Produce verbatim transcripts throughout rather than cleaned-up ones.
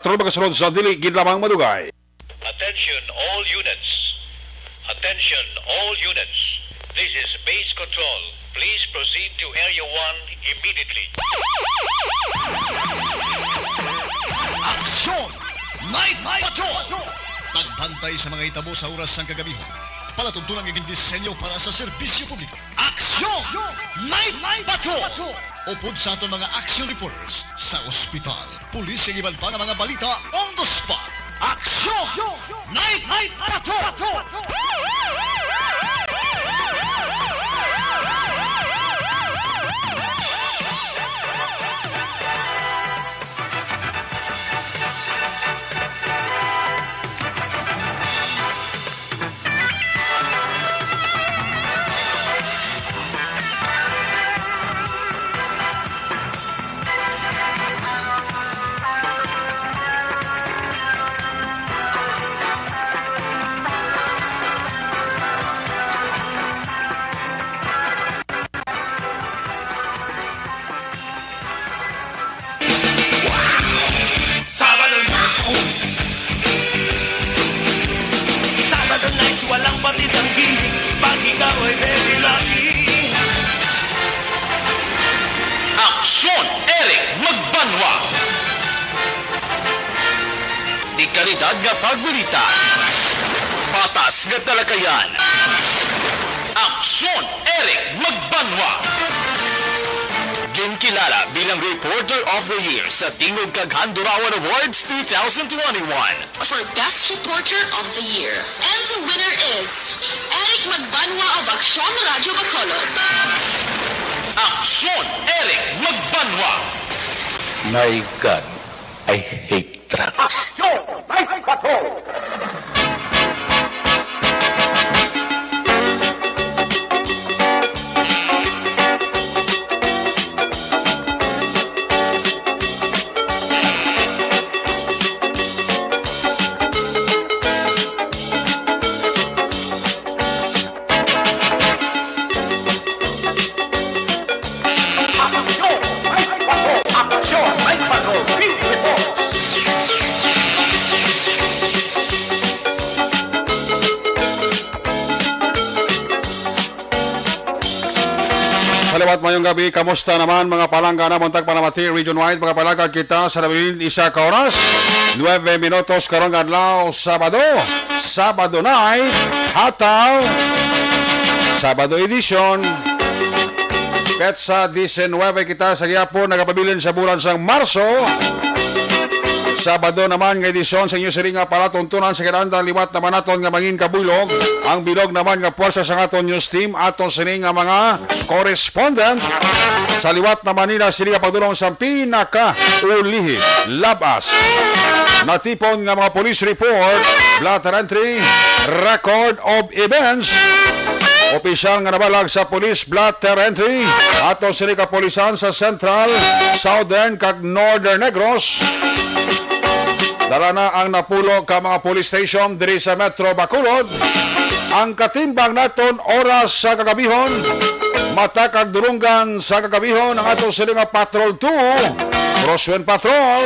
Tron magasunod sa dili gid lamang madugay. Attention all units. Attention all units. This is base control. Please proceed to Area one immediately. Aksyon! Night Patrol! Pagbantay sa mga hitabo sa oras sang kagabihon. Palatuntunan nga gindisenyo para sa serbisyo publiko. Aksyon! Night Patrol! Upod sa aton mga action reporters sa ospital, pulis, kag iban pa nga mga balita on the spot. Aksyon! Night Patrol! Sabado night. Sabado nights, walang batid ang gimmick. Pag ikaw ay very lucky. Aksyon, Eric Magbanwa. Di kalidad nga pagbalita. Patas nga talakayan. Aksyon, Eric Magbanwa. Ginkilala bilang Reporter of the Year sa Tingog kag Handurawan Awards two thousand twenty-one. For Best Reporter of the Year. And the winner is Eric Magbanwa of Aksyon Radyo Bacolod. Aksyon, Eric Magbanwa. My God, I hate drugs. Aksyon! Night Patrol! Aksyon! May Patrol! Aksyon! May Patrol! Field Report! Sa liwat, mayong gabi. Kamusta naman, mga palangga na buntag panamati region-wide? Makapalagad kita sa nabilin isa ka oras, nuebe minutos karong adlaw, Sabado. Sabado night, hataw, Sabado edition. Petsa diecinuebe kita sa gihapon, nagapabilin sa bulan sang Marso. Sabado naman nga edisyon sa inyo sini nga palatuntunan sa kinahanglan liwat naman naton nga mangin kabuylog. Ang bilog naman nga puwersa sa aton news team, aton sini nga mga correspondent. Sa liwat naman nila sini nga pagdulong sa pinakaulihi, labas natipon nga mga police report, blotter entry, record of events. Opisyal nga nabalag sa police blotter entry ato sini kapulisan sa Central, Southern, kag Northern Negros. Dala na ang napulo ka mga police station diri sa Metro Bacolod. Ang katimbang naton oras sa kagabihon, mata kag dulunggan sa kagabihon ang ato sini nga Patrol two, Crosswind Patrol,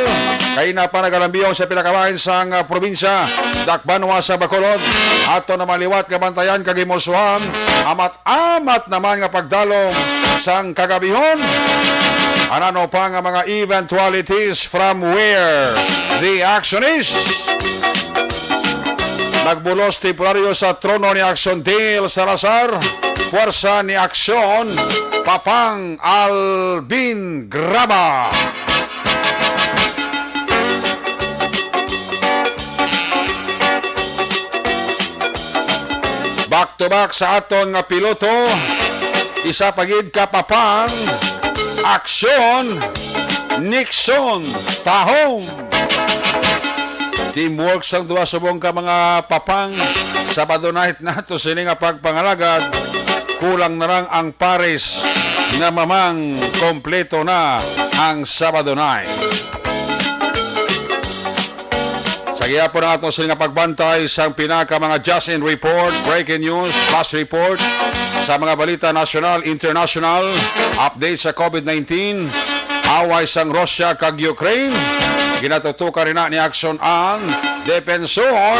kay na pa nagalambiyaw sa pinakabahin sang, ah, probinsya, dakbanwa sa Bacolod. Ato na maliwat nga bantayan kag himusuhan, amat-amat naman nga pagdalom sang kagabihon. Ano pa nga mga eventualities from where the action is? Nagbulos temporaryo sa trono ni Aksyon Dale Salazar, puwersa ni Aksyon Papang Alvin Graba. Back to back sa aton nga piloto, isa pa gid ka Papang, Aksyon Nixon Tahong. Teamwork sang duha subong ka mga Papang. Sabado night nato sini nga pagpangalagad. Kulang na lang ang pares nga mamang kompleto na ang Sabado night. Sa gihapon ang ato sini nga pagbantay sang pinaka mga just in report, breaking news, flash report sa mga balita nasyonal, international, update sa COVID nineteen, away sang Russia kag Ukraine. Ginatutukan rin na ni Action ang Defensor.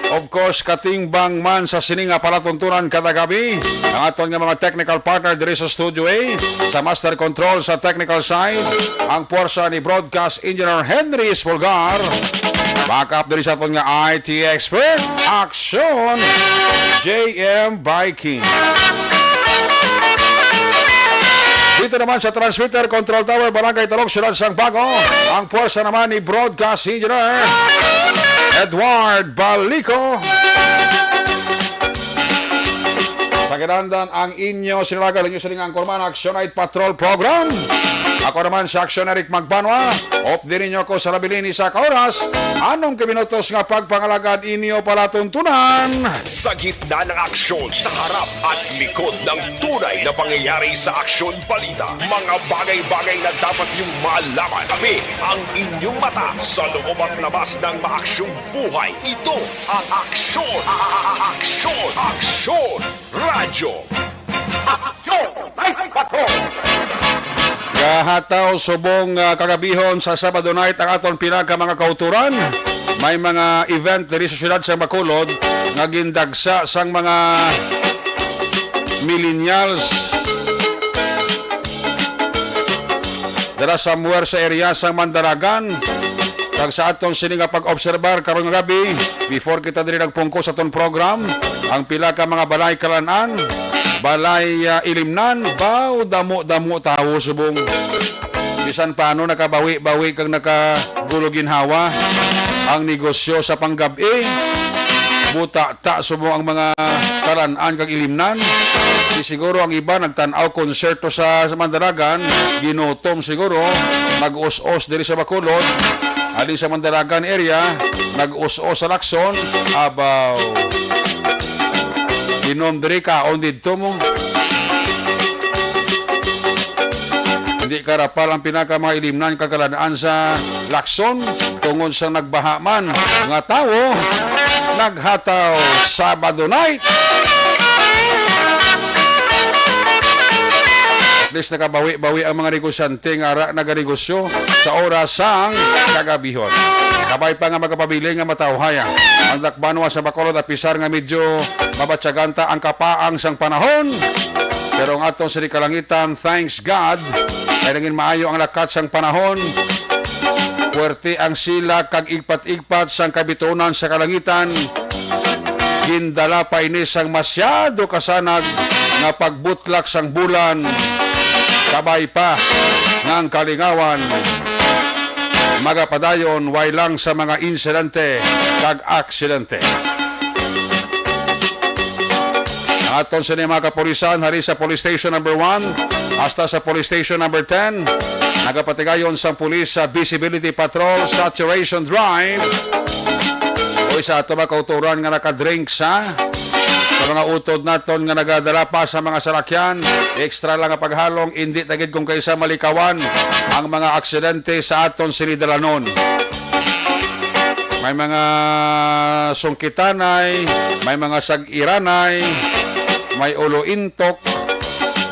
Of course, katimbang man sa sini nga palatuntunan kada gabi, ang aton nga mga technical partner diri sa Studio A, sa master control sa technical side, ang puwersa ni Broadcast Engineer Henry Espolgar. Back up diri sa aton nga I T expert, Action J M Viking. Dito naman sa Transmitter Control Tower, Barangay Talok, Siyudad sang Bago, ang puwersa naman ni Broadcast Engineer Edward Balico. Sa kinahanglan ang inyo sinalagan, inyo siling ang Kurman Action Night Patrol Program. Ako naman si Action Eric Magbanwa. Update ninyo ako sa labilin ni sa ka oras. Anong kaminutos nga pagpangalagad inyo palatuntunan? Sa gitna ng aksyon, sa harap at likod ng tunay na pangyayari sa aksyon balita, mga bagay-bagay na dapat niyong malaman. Kami ang inyong mata sa loob at labas ng maaksyong buhay. Ito ang Aksyon, a-, a-, a-, Aksyon, Aksyon Radyo. Aksyon Night Patrol. Gahataw subong, ah, kagabihon sa Sabado night ang aton pila ka mga kauturan. May mga event diri sa siyudad sa Bacolod nga gindagsa sang mga millennials dira sa Muer sa area sa Mandalagan. Kag sa aton sini nga pag-obserbar karon nga gabi, before kita diri nagpungko sa aton program, ang pila ka mga balay kalan-an, balay, ah, ilimnan, baw, damo-damo tawo subong. Bisan paano nakabawi-bawi kag nakagulo ginhawa ang negosyo sa panggab-i. Buta ta subong ang mga kalan-an kag ilimnan. Di siguro ang iba nagtan-aw konserto sa, sa Mandalagan, ginutom siguro, nag-us-os diri sa Bacolod, halin sa Mandalagan area, nag-us-os sa Lacson, abaw. Inom diri, kaon didto mo. Hindi karapal ang pinaka mga ilimnan kag kalan-an sa Lacson tungod sa nagbaha man nga tawo naghataw Sabado night. At least nakabawi-bawi ang mga negosyante nga ara naganegosyo sa oras sang kagabihon. Kabay pa nga magapabilin nga matawhay ang dakbanwa sa Bacolod, apisar nga medyo mabatyagan ta ang kapaang sang panahon. Pero ang aton sini kalangitan, thanks God, ay nangin maayo ang lakat sang panahon. Puwerte ang sila kag igpat-igpat sang kabitunan sa kalangitan. Gindala pa ini sang masyado kasanag nga pagbutlak sang bulan. Kabay pa nga ang kalingawan magapadayon, way lang sa mga insidente kag aksidente. Ang aton sini mga kapulisan, hari sa Police Station Number One hasta sa Police Station Number Ten, nagapatigayon sang pulis sa Visibility Patrol Saturation Drive. Uy, sa ato mga kauturan nga nakadrink sa, sa mga utod naton nga nagadala pa sa mga salakyan, extra lang nga paghalong, indi ta gid kung kaisa malikawan ang mga aksidente sa aton sini dalanon. May mga sungkitanay, may mga sag-iranay, may ulo intok,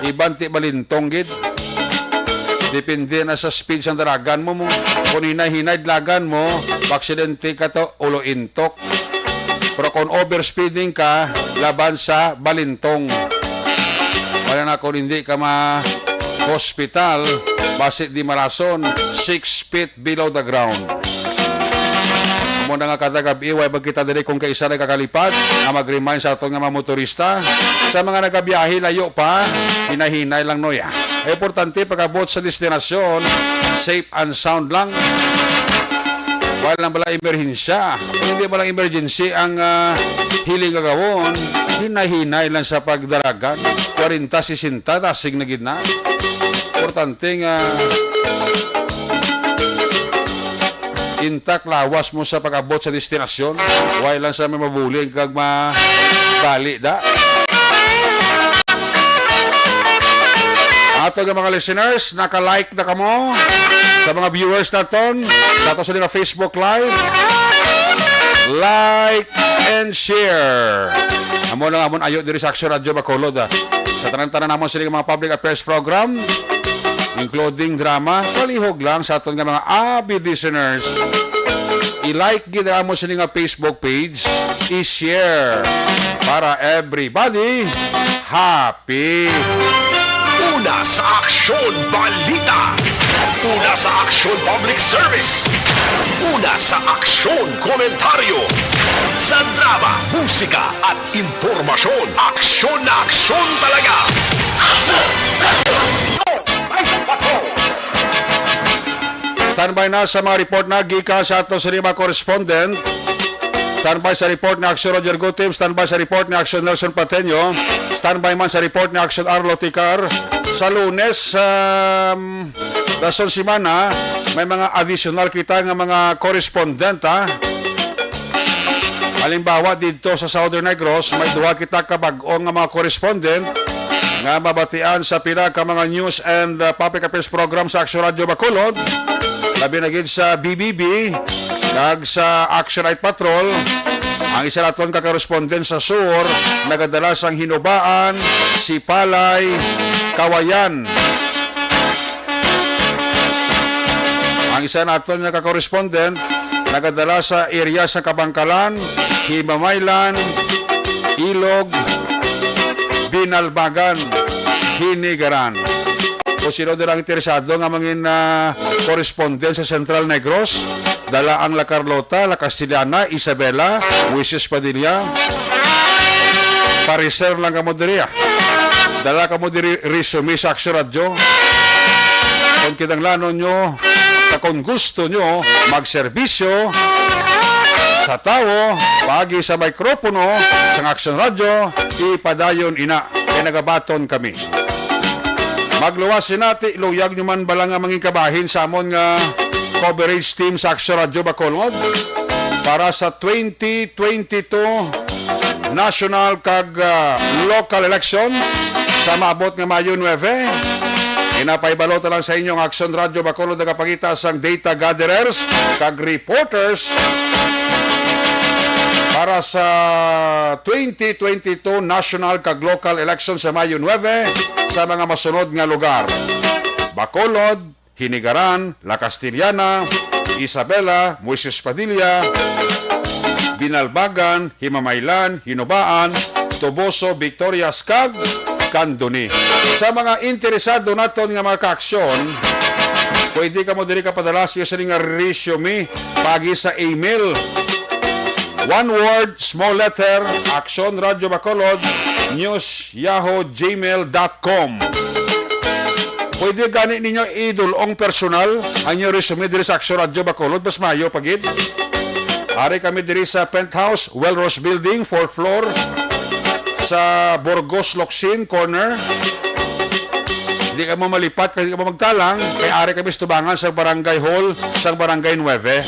iban ti balintong gid. Depende na sa speed sang dalagan mo, mo. Kung hinay-hinay dalagan mo, aksidente ka to, ulo intok. Pero kung overspeeding ka, laban sa balintong. Wala na kung hindi ka ma-hospital, basi di marason, six feet below the ground. Amo na nga kada gab-i, way ba kita diri kung kaisa nagkakalipad nga mag-remind sa aton nga mga motorista, sa mga nagabiyahe layo pa, hinay-hinay lang, noy, ah. Importante pag-abot sa destinasyon, safe and sound lang. Wala lang bala emerhensya. Kung hindi bala emergency ang, ah, hiling gagawon, hinay-hinay lang sa pagdalagan. Kwarenta, sesenta, dasig na gid na. Importante nga intak lawas mo sa pag-abot sa destinasyon. Way lang sa may mabulig kag mabali da. Ato nga mga listeners, naka-like na kamo sa mga viewers naton sa ato sa nga Facebook Live. Like and share. Amo lang amon ayo diri sa Action Radio Bacolod, ah. Sa tanan-tanan namon sini nga mga public affairs program, including drama, palihog lang sa aton nga mga avid listeners. I-like gid ang amo sini nga Facebook page, i-share para everybody happy. Una sa Aksyon Balita. Una sa Aksyon Public Service. Una sa Aksyon Komentaryo. Sa drama, musika at impormasyon. Aksyon na aksyon talaga. Standby na sa mga report na gikan sa ato sa lima correspondent. Standby sa report ni Aksyon Roger Gutim. Standby sa report ni Aksyon Nelson Pateño. Standby man sa report ni Aksyon Arlo Ticar. Sa Lunes, um, dason semana, may mga additional kita nga mga correspondent, ha? Halimbawa, didto sa Southern Negros, may duha kita ka bag-o nga mga correspondent nga mabatian sa pila ka mga news and, uh, public affairs program sa Aksyon Radyo Bacolod, labi na gid sa B B B kag sa Action Night Patrol. Ang isa naton ka correspondent sa Sur nagadala sang Hinubaan, Sipalay, Kawayan. Ang isa naton nga ka-correspondent nagadala sa area sa Kabangkalan, Himamaylan, Ilog, Binalbagan, Hinigaran. Kung sino dira ang interesado nga mangin, ah, correspondent sa Central Negros, dala ang La Carlota, La Castellana, Isabela, Moises Padilla, pareser lang kamo diri, ah. Dala kamo diri resume sa Aksyon Radyo. Kung kinahanglanon nyo, sa kung gusto nyo magserbisyo sa tawo, paagi sa mikropono sang Aksyon Radyo, ipadayon ina, kay nagabaton kami. Magluwas sinati, luyag nyo man bala nga mangin kabahin sa amon nga coverage team sa Aksyon Radyo Bacolod para sa twenty twenty-two national kag, ah, local election sa maabot nga Mayo nuebe. Ginapahibalo ta lang sa inyo nga Aksyon Radyo Bacolod nagapangita sang data gatherers kag reporters para sa twenty twenty-two national kag local election sa Mayo nuebe sa mga masunod nga lugar: Bacolod, Hinigaran, La Castellana, Isabela, Moises Padilla, Binalbagan, Himamaylan, Hinubaan, Toboso, Victorias, kag Candoni. Sa mga interesado naton nga mga kaaksyon, pwede kamo diri kapadala sa inyo sini nga resume paagi sa email. One word, small letter, Aksyon Radyo Bacolod, news yahoo gmail dot com. Pwede gani ninyo idulong personal ang inyo resume diri sa Aksyon Radyo Bacolod, mas maayo pa gid. Ari kami diri sa penthouse, Welrose Building, fourth floor, sa Burgos Locsin corner. Di kamo malipat, kay di kamo magtalang, kay ari kami sa tubangan sa Barangay Hall sang Barangay nuebe.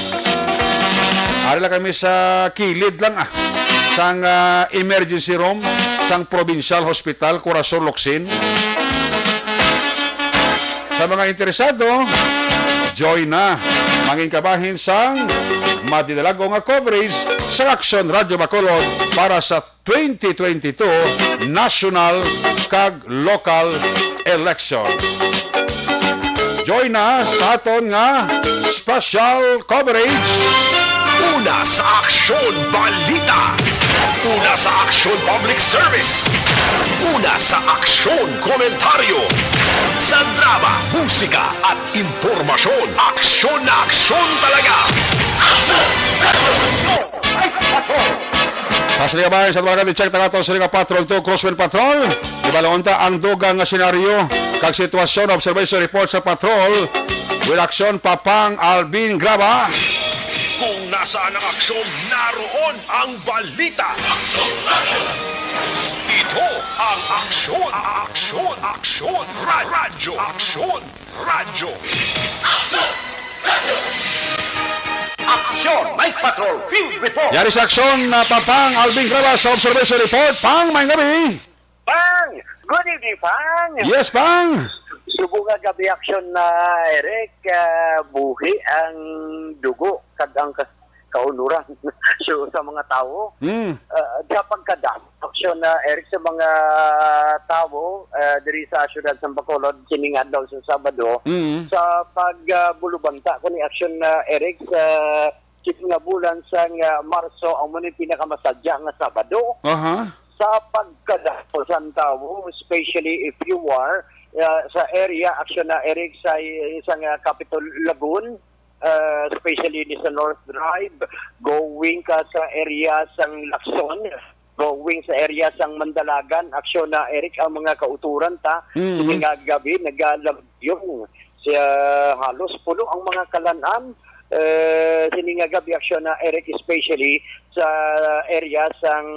Ari lang kami sa kilid lang, ah, sang, ah, emergency room sang Provincial Hospital, Corazon, Locsin. Sa mga interesado, join na. Mangin kabahin sang madidalago nga coverage sa Aksyon Radyo Bacolod para sa twenty twenty-two national kag local election. Join na sa aton nga special coverage. Una sa Aksyon Balita. Una sa Aksyon Public Service. Una sa Aksyon Komentaryo. Sa drama, musika, at impormasyon, aksyon na aksyon talaga. Sa sini nga bahin, sa mga i-check na nato sini nga Patrol two, Crosswind Patrol. Ibalon ta ang dugang nga senaryo kag sitwasyon, observation report sa Patrol with Aksyon Papang Alvin Graba. Kung nasaan ang aksyon, naroon ang balita. Ito ang Aksyon, Aksyon, Aksyon, Ra-, Radyo Aksyon. Radyo. Aksyon! Night Patrol Field Report! Yari sa aksyon na Papang Alvin Graba sa observation report. Pang, may gabi. Pang! Good evening, Pang! Yes, Pang! Subong nga gabi aksyon na, Eric, ah, buhi ang dugo kag ang kas-, kaunuran. So, sa mga tawo, Hmm. ah, sa pagkadami aksyon na, Eric, sa mga tawo, ah, diri sa siyudad sa Bacolod, sining adlaw sa Sabado, Mm. sa pag, ah, bulubanta ko ni aksyon na, Eric, sa siyete nga bulan sang, ah, Marso, amo ni pinakamasadya nga Sabado. Aha. Sa pagkadako sang tawo, especially if you are, ah, sa area, aksyon na, Eric, sa isang, ah, Capitol Lagoon, ah, especially ni sa North Drive, going ka sa area sang Lacson, going sa area sang Mandalagan, aksyon na, Eric, ang mga kauturan ta, Mm. sini nga gabi, nagalamyong. Siya, halos puno ang mga kalan-an, eh, sini nga gabi, aksyon na, Eric, especially sa area sang,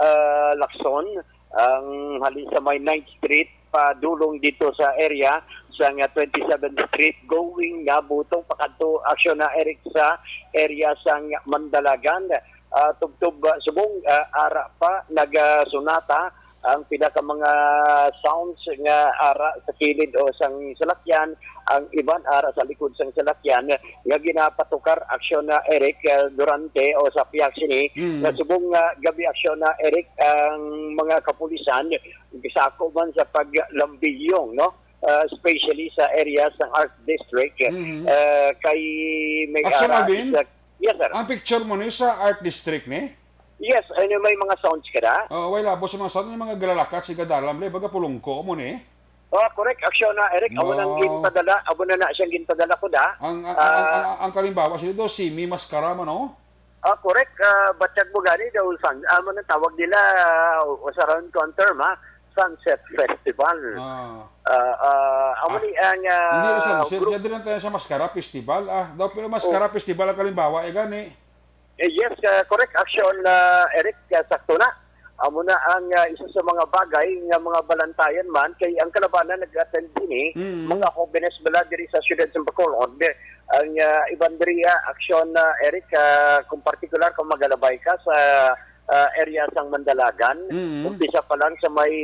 ah, Lacson, ang halin sa may Ninth Street, padulong dito sa area sang twenty-seventh Street, going nga butong pakadto, aksyon na, Eric, sa area sang Mandalagan. Ah, tubtob, ah, subong, ah, ara pa nagasunata ang pila ka mga sounds nga ara sa kilid o sang salakyan, ang iban ara sa likod sang salakyan nga ginapatukar, aksyon na, Eric, ah, durante o sa pihak sini Mm. nga subong nga gabi, aksyon na, Eric, ang mga kapulisan gisako man sa paglambiyong, no? Ah, especially sa area sa Art District, Mhm. ah, kay may Action, ara Alvin? sa, yes, sir. Ang picture mo ni sa Art District ni? Yes, ano, may mga sounds ka na? Oh, wala, boss, mga sound, yung mga galalakat, si Gadalam, le, baga pulungko mo ni? Oh, correct. Action na, Eric. Amo nang No. ginpadala, amo na na siyang ginpadala ko da. Ang, ang, ang, Ah. ang, ang kalimbawa, sila do, Simi Mascara man, no? Ah, correct. Ah, batyag mo gani daw, sun, amo nang tawag nila, ah, sa round counter, ma, Sunset Festival. Ah. Ah, ah, amo Ah, ni ang, ah, hindi na Sunset, group. Diyan din lang tayo sa Mascara Festival. Ah, daw pero Mascara Oh. Festival ang kalimbawa, eh, gani. Eh, yes, ah, correct. Action, ah, Eric, ah, sakto na. Amo na ang, ah, isa sa mga bagay nga mga balantayan man kay ang kalabanan nag-attend sini, Mm. mga hobenes bala diri sa siyudad sa Bacolod. Ang, ah, iban diri, ah, action, ah, Eric, ah, kung partikular kung magalabay ka sa, ah, area sang Mandalagan, Mm. umpisa pa lang sa may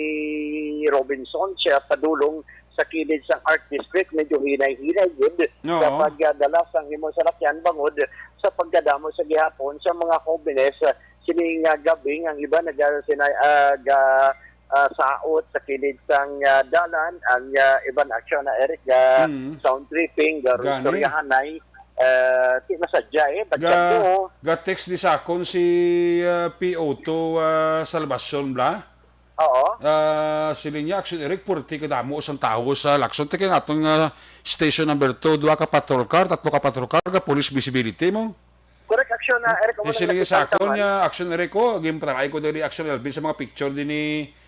Robinson, siya padulong sa kilid sang Art District, medyo hinay-hinay gid Oo. sa pagdala sang imong salakyan bangod sa pagkadamo sa gihapon sa mga hobenes, ah, sini nga gabi nga ang iba naga-, sinay-, ah, ga-, ah, saot sa kilid sang, ah, dalan, ang, ah, iban aksyon na, Eric, ga Mm. sound tripping, ga Gani. Istoryahanay, ah, ti masadya, eh, batyag Ga-, mo. Ga-text ni sakon si, ah, P O two, ah, Salvacion bla? Oo. Ah, siling niya, aksyon, Eric, purti kadamo sang tawo sa Lacson. Ti kay nga atong, ah, station number two, duha ka patrol car, tatlo ka patrol car, ga police visibility mo. Correct, aksyon na, Eric, amo Di nang siling niya nakita sakon man. Niya, aksyon, Eric, ko, ginpatalain ko diri, aksyon, Elvin, sa mga picture din ni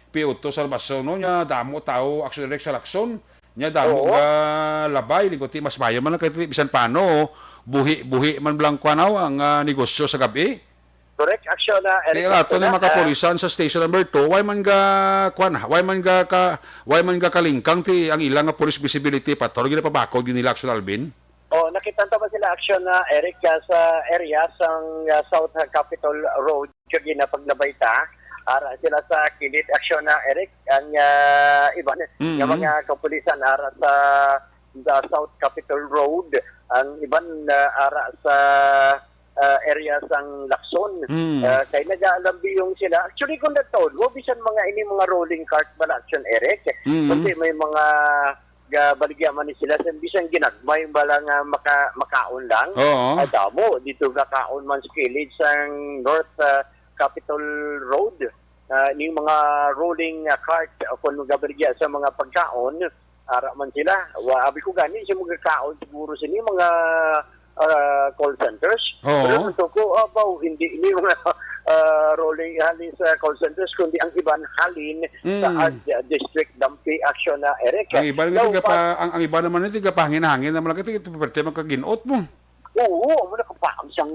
P O two Salvacion, no? Niya, damo tawo, aksyon, Eric, sa Lacson. Niya, damo Oo. Nga labay, lingkod ti mas maayo man lang kay ti bisan paano, buhi-buhi man lang kuan, aw, ang, ah, negosyo sa gabi. Correct, aksyon na, Eric, Kaya ato aksyon na na, mga ah, kapulisan sa station number two, why man ga, kuan, why man ga ka, why man ga kalingkang ti ang ilang nga police visibility patrol, ginapabakod gid nila, aksyon, Alvin? Oh, nakita ta ba sila aksyon na, Eric, ah, sa area sang, ah, South Capitol Road, kag ginapaglabay ta, ara sila sa kilid aksyon na, Eric, ang, ah, iban Mm. nga mga kapulisan ara sa, sa South Capitol Road, ang iban, ah, ara sa, ah, area sang Lacson. Mm. Ah, kay nagaalambiyong sila. Actually, kung nagtaon mo, bisan mga ini mga rolling cart bala aksyon, Eric, Mm. kundi may mga gabaligya man ni sila sa bisan ginagmay bala nga maka-, makaon lang. Oo. Ah, damo, dito gakaon man sa kilid sang North, ah, Capitol Road. Ah, ning mga rolling, ah, cart, ah, kung gabaligya sa mga pagkaon, ara man sila. Wa, abi ko gani, sa mga kaon siguro sini, mga, ah, call centers. Oo. Pero ito ko, abaw, hindi, hindi mga, ah, rolling halin sa call centers, kundi ang iban halin sa Mm. Art District Dampi Action na, Eric. Ang iban nga Now, tiga pa, ang, ang iban naman ni tiga pahangin-hangin naman lang, kaya tiga perte magkaginot mo. Oo, amo na kapaang sang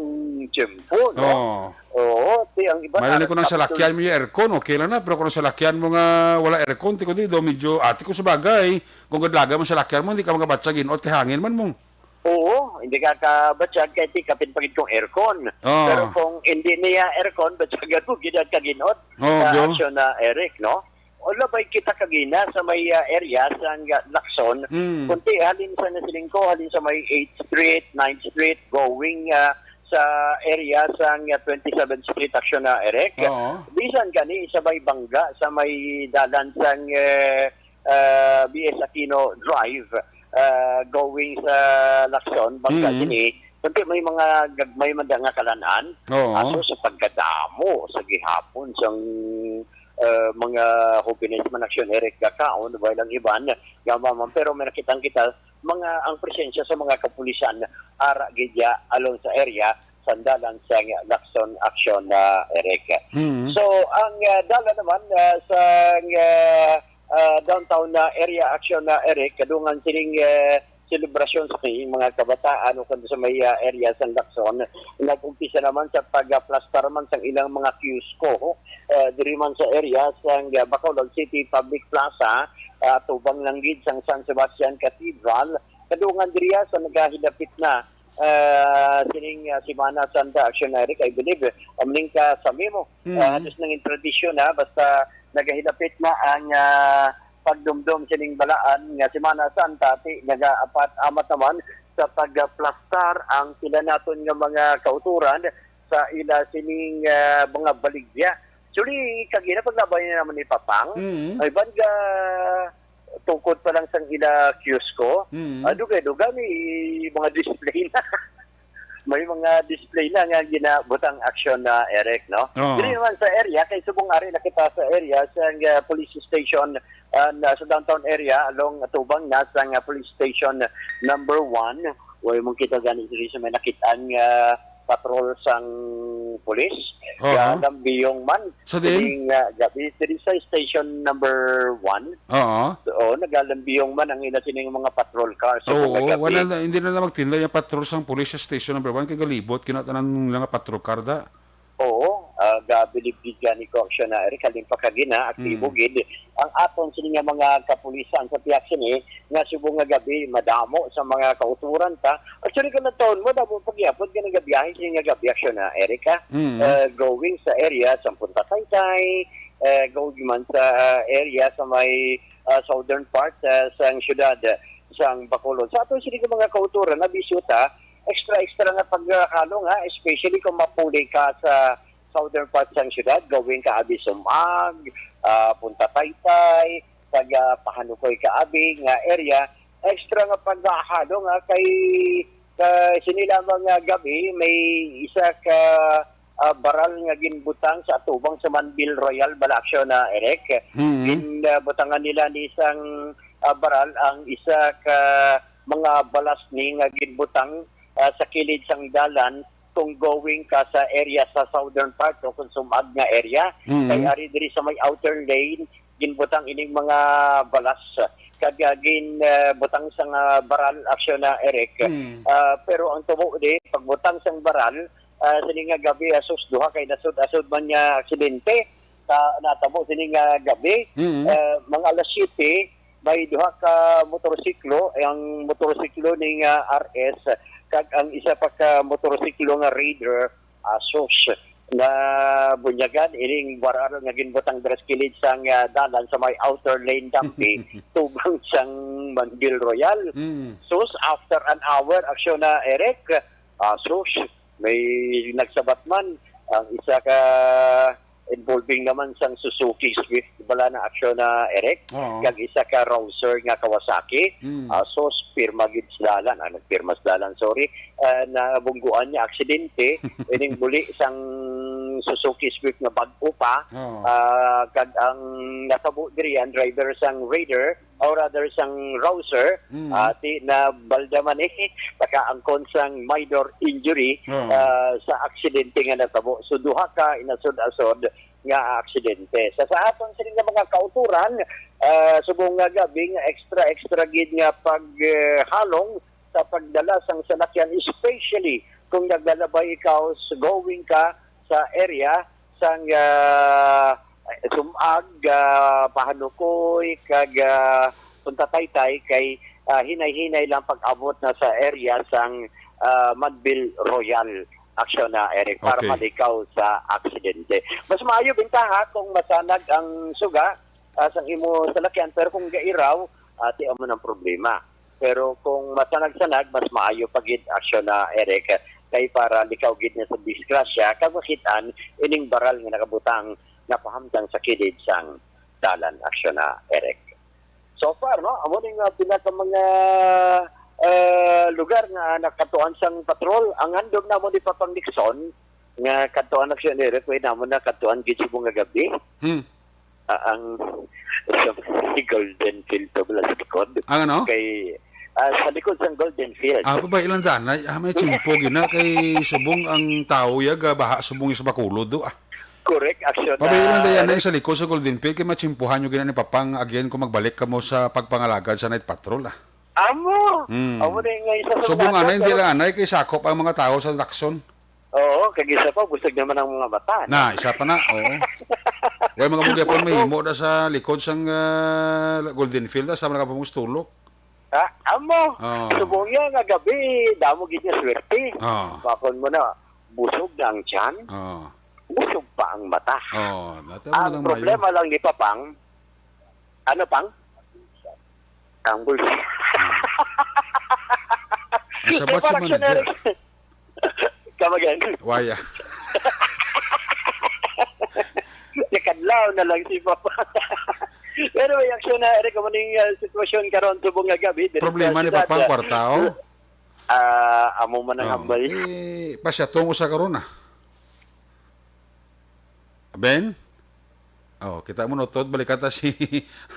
tiyempo, no? Oo. Oo, ti ang iba Mahilan na ko ng sa salakyan mo yung aircon, okay lang na. Pero kung ang salakyan mo nga wala aircon, ti ko di, do medyo, ati ko sa bagay, kung gadlaga mo salakyan mo, hindi ka magabatsa ginot kay hangin man mo. Oo, hindi ka kabatsag kay ti kapin pagid kung aircon. Oo. Pero kung hindi niya aircon, batsagan mo gid ang kaginot Oo, sa bro. Aksyon na, Eric, no? O labay kita kagina sa may, ah, area sa nga Lacson. Mm. Kunti halin sa nasiling ko, halin sa may eighth Street, ninth Street, going, ah, sa area sang twenty-seventh Street, aksyon na, Eric. Oo. Bisan gani sa may bangga sa may dalan sang, eh, ah, B S Aquino Drive, ah, going sa Lacson, bangga Mm. sini, kundi may mga gagmay man da nga kalan-an. Oo. Aso sa pagkadamo sa gihapon sang, ah, mga hobenes man, aksyon, Eric, gakaon, way lang iban, gama man, pero may nakitang kita, mga, ang presensya sa mga kapulisan, ara gid ya along sa area, sandalan sa Lacson, aksyon na, Eric. Mm. So, ang, ah, dalan naman, ah, sa, ah, ah, downtown na area, aksyon na, Eric, kadungan sining, ah, selebrasyon sa mga kabataan o kundi sa may, ah, area sa Lacson, nag-umpisa naman sa pagplastar man sang ilang mga kiosko, ah, diri man sa area sang, ah, Bacolod City Public Plaza, ah, tubang lang gid sang San Sebastian Cathedral, kadungan diriya sa nagahilapit na, ah, sining, ah, Semana Santa, aksyon na, Eric, I believe, eh, amling ka sa memo. Mm. Ah, halos nang tradisyon na, basta nagahilapit na ang, ah, pagdumdom sining balaan nga Semana Santa, ti nagaapat-amat naman sa pagplastar ang pila naton nga mga kauturan sa ila sining, ah, mga baligya. Actually, kagina paglabay na naman ni Papang, Mm. ay ban ga tukod pa lang sang ila kiosko, Mm. ah, dugay-dugay may mga display na. May mga display na nga ginabutang aksyon na, Eric, no? Oo. Diri naman sa area, kay subong ari na kita sa area, sa, ah, police station, ah, na, sa downtown area, along tubang na sa, ah, police station number one. Way mong kita gani diri sa may nakit-an nga patrol sang police. Oo. Nga lambiyong man. Sa din? Sining, ah, gabi, diri sa station number one. Oo. Oo, nagalambiyong man ang ila sining mga patrol cars sa Oo, mga gabi. Wala na, hindi na lang magtinda yung patrol sang police sa station number one. Kay galibot, kinatanan nga patrol car da. Oo, ah, gabilib gid gani ko, aksyon na, Eric, halimpa kagina, aktibo Mm. gid ang aton sini nga mga kapulisan sa pihak sini, nga subong nga gabi, madamo sa mga kauturan ta. Actually, kung nagtaon mo, damo pagyapon nga nagabiyahe sini nga gabi, aksyon na, Eric, ha? Mm. Eh, going sa area sa Punta Taytay, eh, going man sa area sa may, ah, southern part, ah, sang syudad, sang Bacolod. Sa aton sini nga mga kauturan, nabisyo ta, extra-extra nga paghalong, ha, especially kung mapuli ka sa southern part sang syudad, going ka abi Sumag, ah, Punta Taytay, taga Pahanukoy ka abi nga area, extra nga paghalong, ha, kay, kay sini lamang nga gabi, may isa ka, ah, baral nga ginbutang sa atubang sa Manbil Royal, bala, aksyon na, Eric. Mm. Gin, ah, butangan nila ni isang, ah, baral ang isa ka mga balas ni nga ginbutang, ah, sa kilid sang dalan kung going ka sa area sa southern part o kung sumag nga area. Mm. Kay ari diri sa may outer lane, ginbutang ining mga balas. Kag, ah, gin, ah, butang sang, ah, baral, aksyon na, Eric. Mm. Ah, pero ang tubo di, pagbutang sang baral, ah, sini nga gabi, asus, duha kay nasud-asud man nga aksidente. Sa natabo sini nga gabi, Mm. eh, mga alas siyete, may duha ka motorsiklo, ang motorsiklo ni nga R S, kag ang isa pa ka motorsiklo nga Raider, asus, na bunyagan ining baral nga ginbutang diri sa kilid sang, ah, dalan sa may outer lane, Dampi, tubang sang Manbil Royal. Mm. Sus, after an hour, aksyon na, Eric, asus, may nagsabat man ang isa ka involving naman sang Suzuki Swift, bala na aksyon na, Eric, Oo. kag isa ka Rouser nga Kawasaki. Mm. Ah, so, pirma gid sa dalan, ah, nagpirma sa dalan, sorry. Ah, nabungguan niya aksidente, ining buli sang Suzuki Swift nga bag-o pa. Oo. Ah, kag ang natabo diri, ang driver sang Raider, or rather sang Rouser, Mm. ah, ti nabalda man eh, pagkaangkon sang minor injury, Oo. ah, sa aksidente nga natabo. So, duha ka inasod-asod nga aksidente. Sa, sa aton sini nga mga kauturan, ah, subong nga gabi nga extra, extra gid nga pag, eh, halong sa pagdala sang salakyan, especially kung naglalabay ikaw, s-, going ka sa area sang, ah, Sumag, ah, Pahanukoy, kag, ah, Punta Taytay, kay, ah, hinay-hinay lang pag-abot na sa area sang, ah, Manbil Royal. Aksyon na, Eric, para Okay. malikaw sa aksidente. Mas maayo bintaha kung masanag ang suga, ah, sang imo salakyan, pero kung gairaw, ati amo ng problema. Pero kung masanag-sanag, mas maayo pa gid, aksyon na, Eric, kay para likaw gid niya sa disgrasya, kag makit-an ining baral nga nakabutang nga pahamtang sa kilid sang dalan. Aksyon na, Eric. So far, no, amo ning, ah, pila ka mga, ah, lugar nga nakatuan sang patrol. Ang handog namo ni Papang Nixon, nga katuan na siya ni Eric, way namo na katuan gid subong nga gabi. Hmm. Ah, ang sa Golden Field to, wala sa likod. Ang ano? Kay, ah, sa likod sang Golden Field. Ah, pa ba ilang daan? Ay, ah, may tsimpo gina kay subong ang tao yag, ah, baha subong sa Bacolod do, ah. Correct, aksyon. Pabay lang na, dayan na Eric. Sa likod sa Golden Field, kay matsimpuhan nyo gina ni Papang again kung magbalik ka mo sa pagpangalagad sa night patrol, ah. Amo. Hmm. Amo na yung isa sa Subong mga anay, hindi ato. Lang anay, kay sakop ang mga tao sa Lacson. Oo, kag isa pa, busog naman ang mga mata, no? Na, isa pa na, oo. Way, mga mugya pa, may himo na sa likod sang, ah, Golden Field, ah, sa mga kapamustulok. Ah, amo. Oo. Subong niya nga gabi, damo gid niya swerte. Oo. Bakon mo na, busog na ang tiyan, Oo. busog pa ang mata. Oo, dati Ang ang problema lang ni Papang, ano, Pang? Ang bulsa. Ah. Ang sabat sa Parang manager. Siya na rin. Come again. Waya. Nakadlaw na lang si Papa. Pero may aksyon na, Eric, amo ning, ah, sitwasyon karon subong nga gabi, diri Problema sa ni siyudad, Papa ang ah, kwarta, oh. Ah, amo man ang Oh, hambal. Eh, pasya tong usa karon, ah. Ben? Oh, kita mo, no, Tod, balikan ta si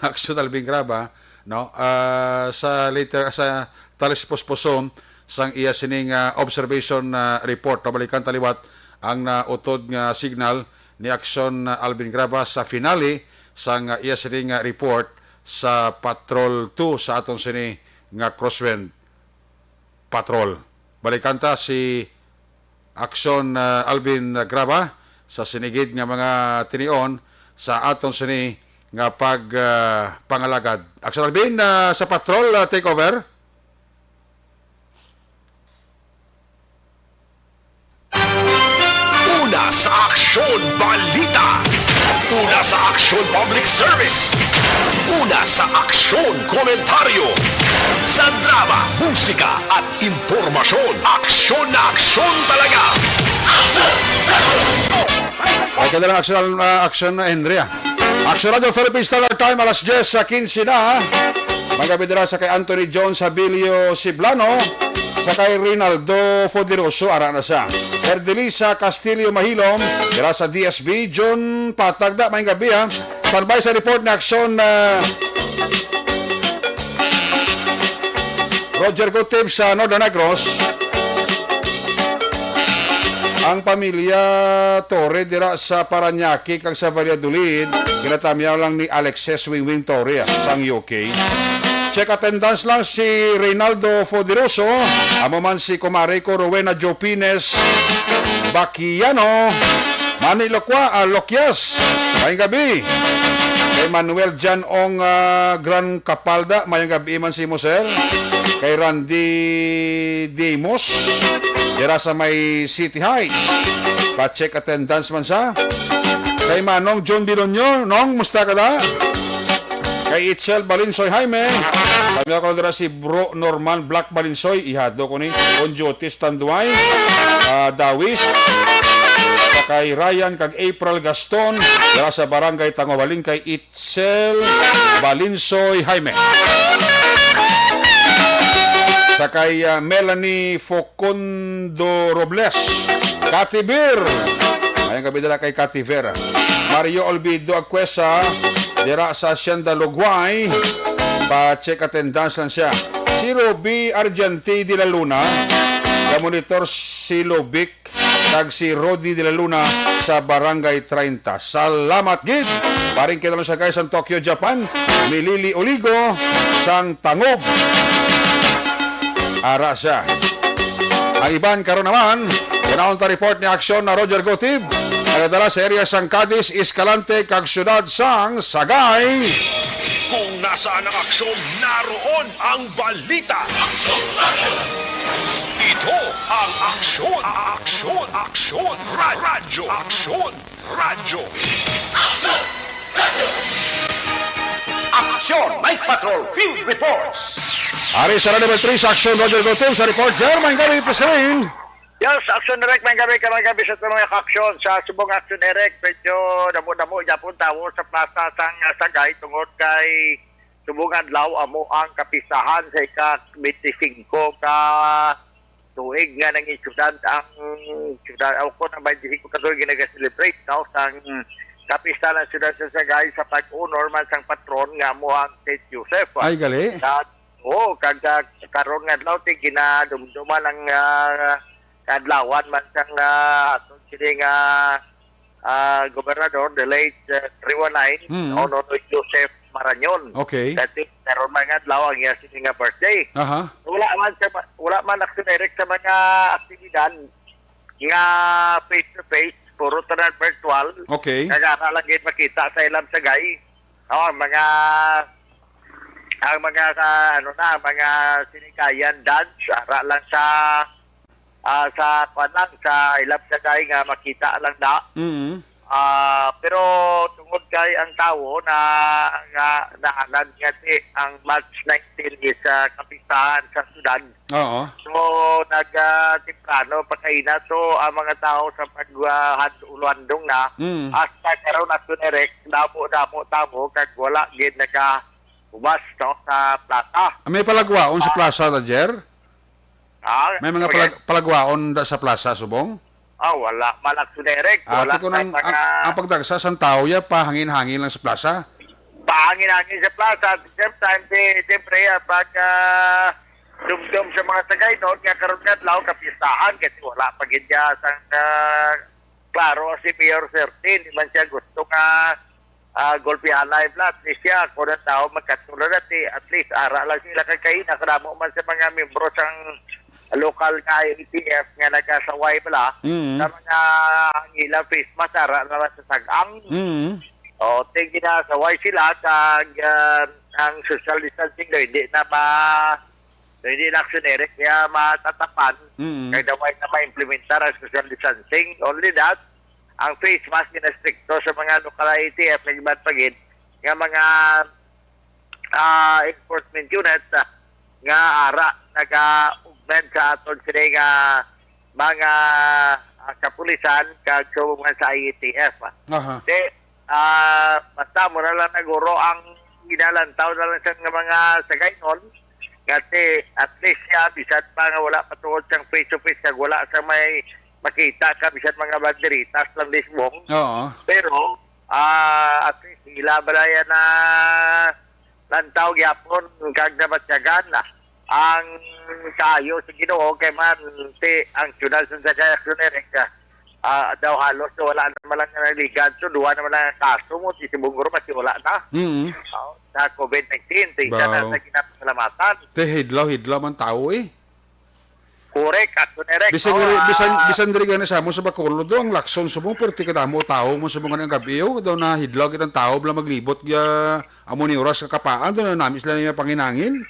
Aksyon Alvin Graba, no? Ah, sa later, sa talis puspuson sang iya sining, ah, observation, ah, report, no? Balikan ta liwat ang nautod nga signal ni Aksyon, ah, Alvin Graba sa finale sang, ah, iya sining, ah, report sa Patrol two sa aton sini nga Crosswind Patrol. Balikan ta si Aksyon, ah, Alvin Graba sa sinigid nga mga tinion sa aton sini nga pag, ah, pangalagad. Aksyon Alvin, ah, sa Patrol, ah, take over. Una sa Aksyon Balita. Una sa Aksyon Public Service. Una sa Aksyon Komentaryo. Sa drama, musika, at impormasyon, aksyon na aksyon talaga. Ay, kada lang aksyon, ah, aksyon na, Henry, ah. Aksyon Radyo Philippine Standard Time, alas diyes sa quince na. Magabidra sa kay Anthony John Sabilio Siblano, sa kay Rinaldo Foderoso, ara na sa Erdelisa Castillo Mahilom, dira sa D S B, John Patagda, maayong gabi, ha. Standby sa report na aksyon, ah, Roger Gutib sa Northern Negros. Ang pamilya Torre dira sa Parañaque kag sa Valladolid, ginatamyaw lang ni Alexis Wingwing Torre, ah, sang U K. Check attendance lang si Reynaldo Foderoso, amo man si kumare ko Rowena Jopines Baquiano, Manny Locua, ah, Locias. Maayong gabi. Kay Manuel Jan Ong, ah, Gran Capalda, maayong gabi man sa imo, sir. Kay Randy Dimos, dira sa may City Heights. Pa-check attendance man sa. Kay Manong John Bilonyo, Nong, musta ka da? Kay Itzel Balinsoy Jaime, kami ako dira si Bro Norman Black Balinsoy, ihado ko ni on duty standby, ah, Dawis. Sa kay Ryan kag April Gaston, dira sa Barangay Tangobalin kay Itzel Balinsoy Jaime. Sa kay, ah, Melanie Focondo Robles, Kati Beer. Maayong gabi dira kay Kati Vera. Mario Olvido Acuesa, dira sa Hacienda Lugway. Pa-check attendance lang siya. Si Ruby Argenti de la Luna, ka-monitor si Lubic, kag si Rodi de la Luna sa Barangay treinta. Salamat gid. Paring kita lang siya, guys, sa Tokyo, Japan. Milili Oligo sang Tangob. Ara siya. Ang iban karon naman, ganaon ta report ni Aksyon na Roger Gotib. Nagadala sa area sang Cadiz, Escalante, kag siyudad sang Sagay. Kung nasaan ang aksyon, naroon ang balita. Ito ang Aksyon, Aksyon, Aksyon, Ra- Radyo, Aksyon, Radyo. Aksyon Night Patrol Field Reports. Ari sa Radyo Matriz, Aksyon Roger Gotim sa report. Jermaine Gabi, Pascarin. Yes, Action Direct, may gabi ka, may gabi sa mga aksyon. Sa subong Action Direct, medyo damo-damo gyapon tawo sa Plaza sang, ah, Sagay tungod kay subong adlaw amo ang kapistahan sa ika twenty-five ka tuig nga nangin syudad ang syudad, o kung ang twenty-five ka tuig nga nag-celebrate, no, sang kapistahan ng syudad sa Sagay sa pag-honor man sang patron nga amo ang Saint Joseph. Ay, gali. Sa Oo, kag, ah, karon nga adlaw, ti ginadumduman ang, ah, kaadlawan man sang, ah, aton sini nga, ah, gobernador, the late, ah, Triwanay, Mm. no, Nonoy Joseph Marañon. Okay. Dati, karon man nga adlaw ang iya sini nga birthday. Aha. Wala man sa, wala man Action Direct sa mga aktibidad nga face to face, puro tanan virtual. Okay. Kagana lang gid makita sa ilang Sagay. Oh, ang mga, ang mga, ah, ano na, mga sinikayan dance, ara lang sa, ah, sa, kwan lang, sa ilang Sagay nga makita lang na. Mm. Ah, pero tungod kay ang tawo na, nga, naanad nga di ang March nineteen is, ah, kapistahan sa syudad. Oo. So, nag, ah, temprano pa kaina. So, ang mga tao sa pag, ah, hand-, ulo handong na, Mm. hasta karon, Action Direct, damo-damo tawo, kag wala gid naka-, ubas, no, sa plaza. Ah, may palagwaon sa Ah. plaza, Roger? Ah, May mga okay. palag-, palagwaon da sa plaza, subong? Ah, wala man, Action Direct. Ah, Wala ti ko na nang, mga ang, ang pagdagsa sang tawo ya, pahangin-hangin lang sa plaza. Pahangin-hangin sa plaza. At the same time, si, siyempre, ah, pag, ah, dumdum sa mga Sagaynon, nga karon nga adlaw, kapistahan, kasi wala pa gid siya sang, ah, klaro si Mayor Thirteen. Di man siya gusto nga, ah, gulpihan na yung blood. Di siya, kung ang tao magkatulad dati, at least, ara lang sila kay kaina, kadamo man sa mga membro sang local nga I A T F nga nagasaway bala, Mm. sa mga ang ilang face mask, ara na lang sa sag-ang. Mm. O, ti ginasaway sila, kag, ah, ang social distancing daw, hindi na ma-, hindi na Action Direct, kaya matatapan, Mm. kay daw ay na ma-implementar ang social distancing. Only that, ang face mask ginastrikto sa mga local I A T F, nag-iban pa gid, nga mga, ah, enforcement unit, ah, nga ara, naga-augment sa aton sini nga mga, ah, kapulisan kag subong man sa I A T F. Aha. Di, ah, basta mo na lang naguro ang ginalantaw na lang sa nga mga Sagaynon, nga ti, at least siya, bisan pa nga wala pa tuod sang face to face, kag wala sa may makita ka, bisan mga banderitas lang mismo. Oo. Pero, ah, at least, sila bala yan na lantaw gyapon kag nabatyagan ang kaayo sa Ginoo, kay man ti ang siyudad sa Sagay, Action Direct, ah, daw halos wala na man lang naligan. So, duha na man lang ang kaso mo, ti subong guro, mas wala na. Mm. Oh, sa COVID nineteen, ti isa na Wow. sa ginapasalamatan. Ti hidlaw-hidlaw man tawo, eh. Correct, Action Direct. Bisan Oh, diri, bisan, ah, bisan diri gani sa amo sa Bacolod, do, ang Lacson subong, perti kadamo tawo mo subong nga ang gabi, oh. Daw na hidlaw kitang tawo, bala maglibot, ya, amo ni oras kakapaan, daw na nami sila niya panginangin.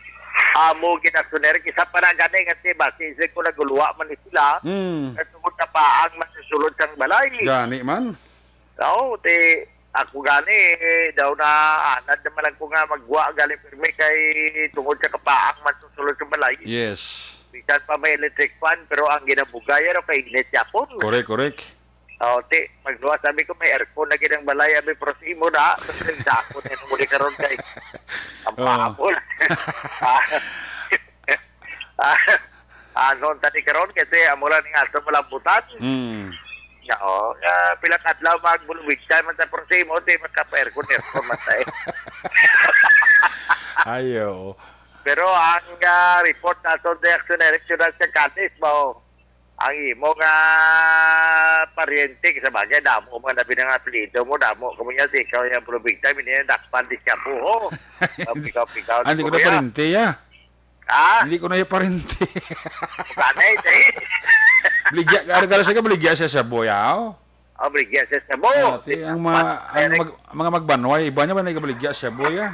Amo gid, Action Direct, isa pa na gani nga si basi, isa ko naguluwa man ni sila. Hmm. Katungod na paang masusulod sang balay. Gani man. Oo, ti, ako gani, eh, daw na anad naman lang ko nga magwa gani pirmi kay tungod sa kapaang man sa sulod sa balay. Yes. Bisan pa may electric fan, pero ang ginabugay, ano, kay init yapon. Correct, correct. Oo, ti, magluwas, sabi ko, may aircon na gid ang balay, abi, pero sa imo na, sa ako na yung muli karon kay ang Oo. paapon. Ah, ah, ano, tani karon, kasi amo lang nga ato malambutan. Mm. Oo, ah, pila ka adlaw magbulwig tayo man sa Porsimo, di makapa-aircon, aircon man tayo. Ayo. Pero ang, ah, report nato, the Action Director sa Cadiz, ba, ang imo nga paryente, sa bagay, damo man na binang apelyido mo, damo, kamo niya, si ikaw yung bulwig tayo, hindi na dakpan, di siya po, ho. Pikaw-pikaw, Hindi ko na kuya. Paryente, ya. Ha? Hindi ko na yung parente. Bukanay, eh. Baligya, ano ka sa baligya sa shabu, yaw? Oh, baligya sa shabu. Ah, ti, ang mga, But, ang eh, mag-, mga magbanway, iba niya ba na ikabaligya sa shabu, ya?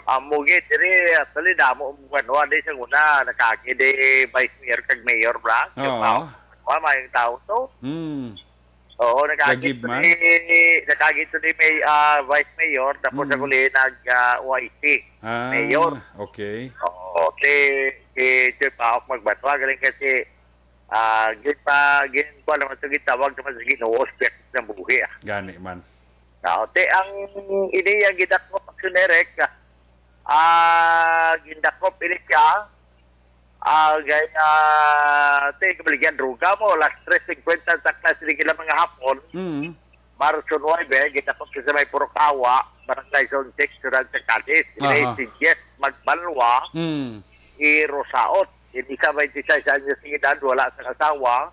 Ang mugit, diri, actually, damo ang banwa, di sa una, nakagi, di, vice mayor, kag mayor, bra? Oo. Wa, may tao to. Hmm. Oo, nakagi Lagib to man. Ni, nakagi to ni may, ah, vice mayor, tapos Mm. ako ni nag, ah, Y C, Ah, mayor. Okay. Oo, si, si Joy Paok magbatwa, galing kasi, Ah, gin pa, gin, kuwan naman ito, gitawag naman sa Ginoo, sa kinabuhi, ah. Gani man. Ah, te, ang ini ang gidakop, Aksyon Eric, ah, gindakop ini siya, ah, gay, ah, te, kabaligyan, droga mo, alas tres cincuenta sa taklas, sila mga hapon, Mm. Marso nuebe, gindakop siya sa may Purukawa, Barangay Zone six, Siyudad sa Cadiz. Ini Aha. si Jess Magbalwa, Mm. i Rosaot. Hindi sa twenty-six anyos sa edad, wala sa asawa.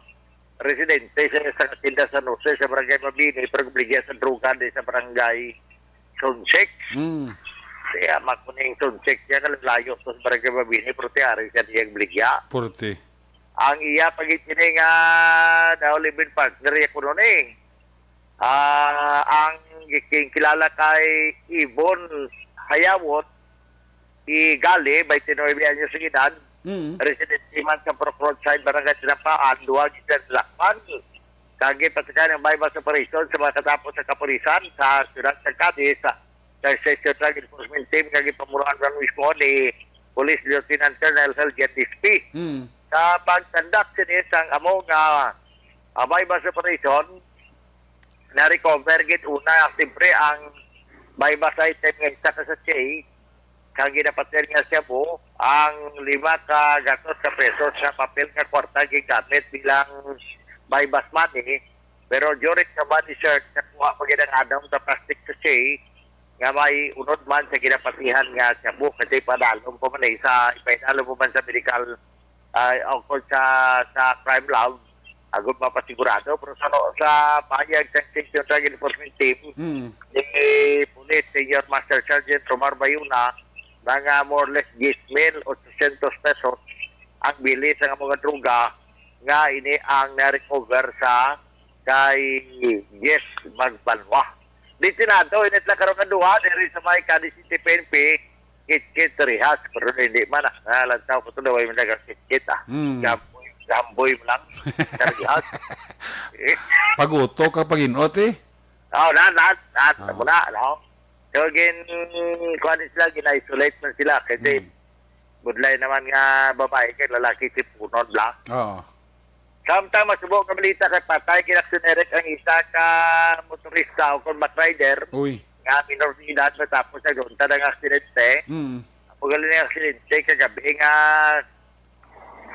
Residente sa isang tinda sa San Jose, sa Barangay Mabini, pero baligya sa droga di sa Barangay Zone six. Mm. Kaya makuning Zone six, kaya kalalayo to sa Barangay Mabini, pero tiyari siya niyang baligya. Purti. Ang iya pagitini nga daw live-in partner, iya kuno ni. Ah, ang gikin-, kilala kay Ibon Hayawot, si Gali, twenty-nine anyos ang edad, Mm. residente man sa Purok Roadside, Barangay Tinampaan, duha gid sila nasakpan. Kag ginpatikan ang buy-bust operation sa mga katapo sa kapulisan sa siyudad sa Cadiz, sa Section Drug Enforcement Team, kag gipamunuan man mismo ni Police Lieutenant Colonel Helgen Dispi. Mm. Sa pagkandak sini sang amo nga, ah, buy-bust operation, na-recover gid una, siyempre, ang buy-bust item nga isa ka sachet, kag ginapatihan nga shabu, ang lima ka gatos ka pesos nga papel nga kwarta gigamit bilang buy-bust money, pero during sa money search, nakuha pa gid ang anom ka plastic sachet nga may unod man sa ginapatihan nga shabu, kasi padalom pa man, eh, sa, ipainalom pa man sa medical, ah, o kung sa, sa crime lab, agud mapasigurado. Pero sa, sa pahayag sa Extension Drug Enforcement Team, Mm. ni Police Senior Master Sergeant Romar Bayuna, mga more or less diyes mil otsosyentos pesos ang bili sa mga droga nga ini ang na-recover sa kay Jess Magbanwa. Di tinado, init lang karon nga duha, diri sa may Cadiz City P N P, kit-kit rehas, pero hindi man, ah. Nalantaw ko to, daway man nagkakit-kit, ah. Hmm. Gamboy, gamboy mo lang, sa rehas. Eh. Paguto ka pag-inot, eh. Oh, na, na, na, Ah. muna, no? So, gin, kuha ni sila, gin-isolate man sila, kasi Hmm. budlay naman nga babae kay lalaki si punod lang. Oo. Samtang masubo nga balita kay patay gid, Aksyon Eric, ang isa ka motorista o kon bike rider Uy. nga minor de edad matapos nagluntad ang aksidente. Mm. Ang galing nga aksidente kagabi nga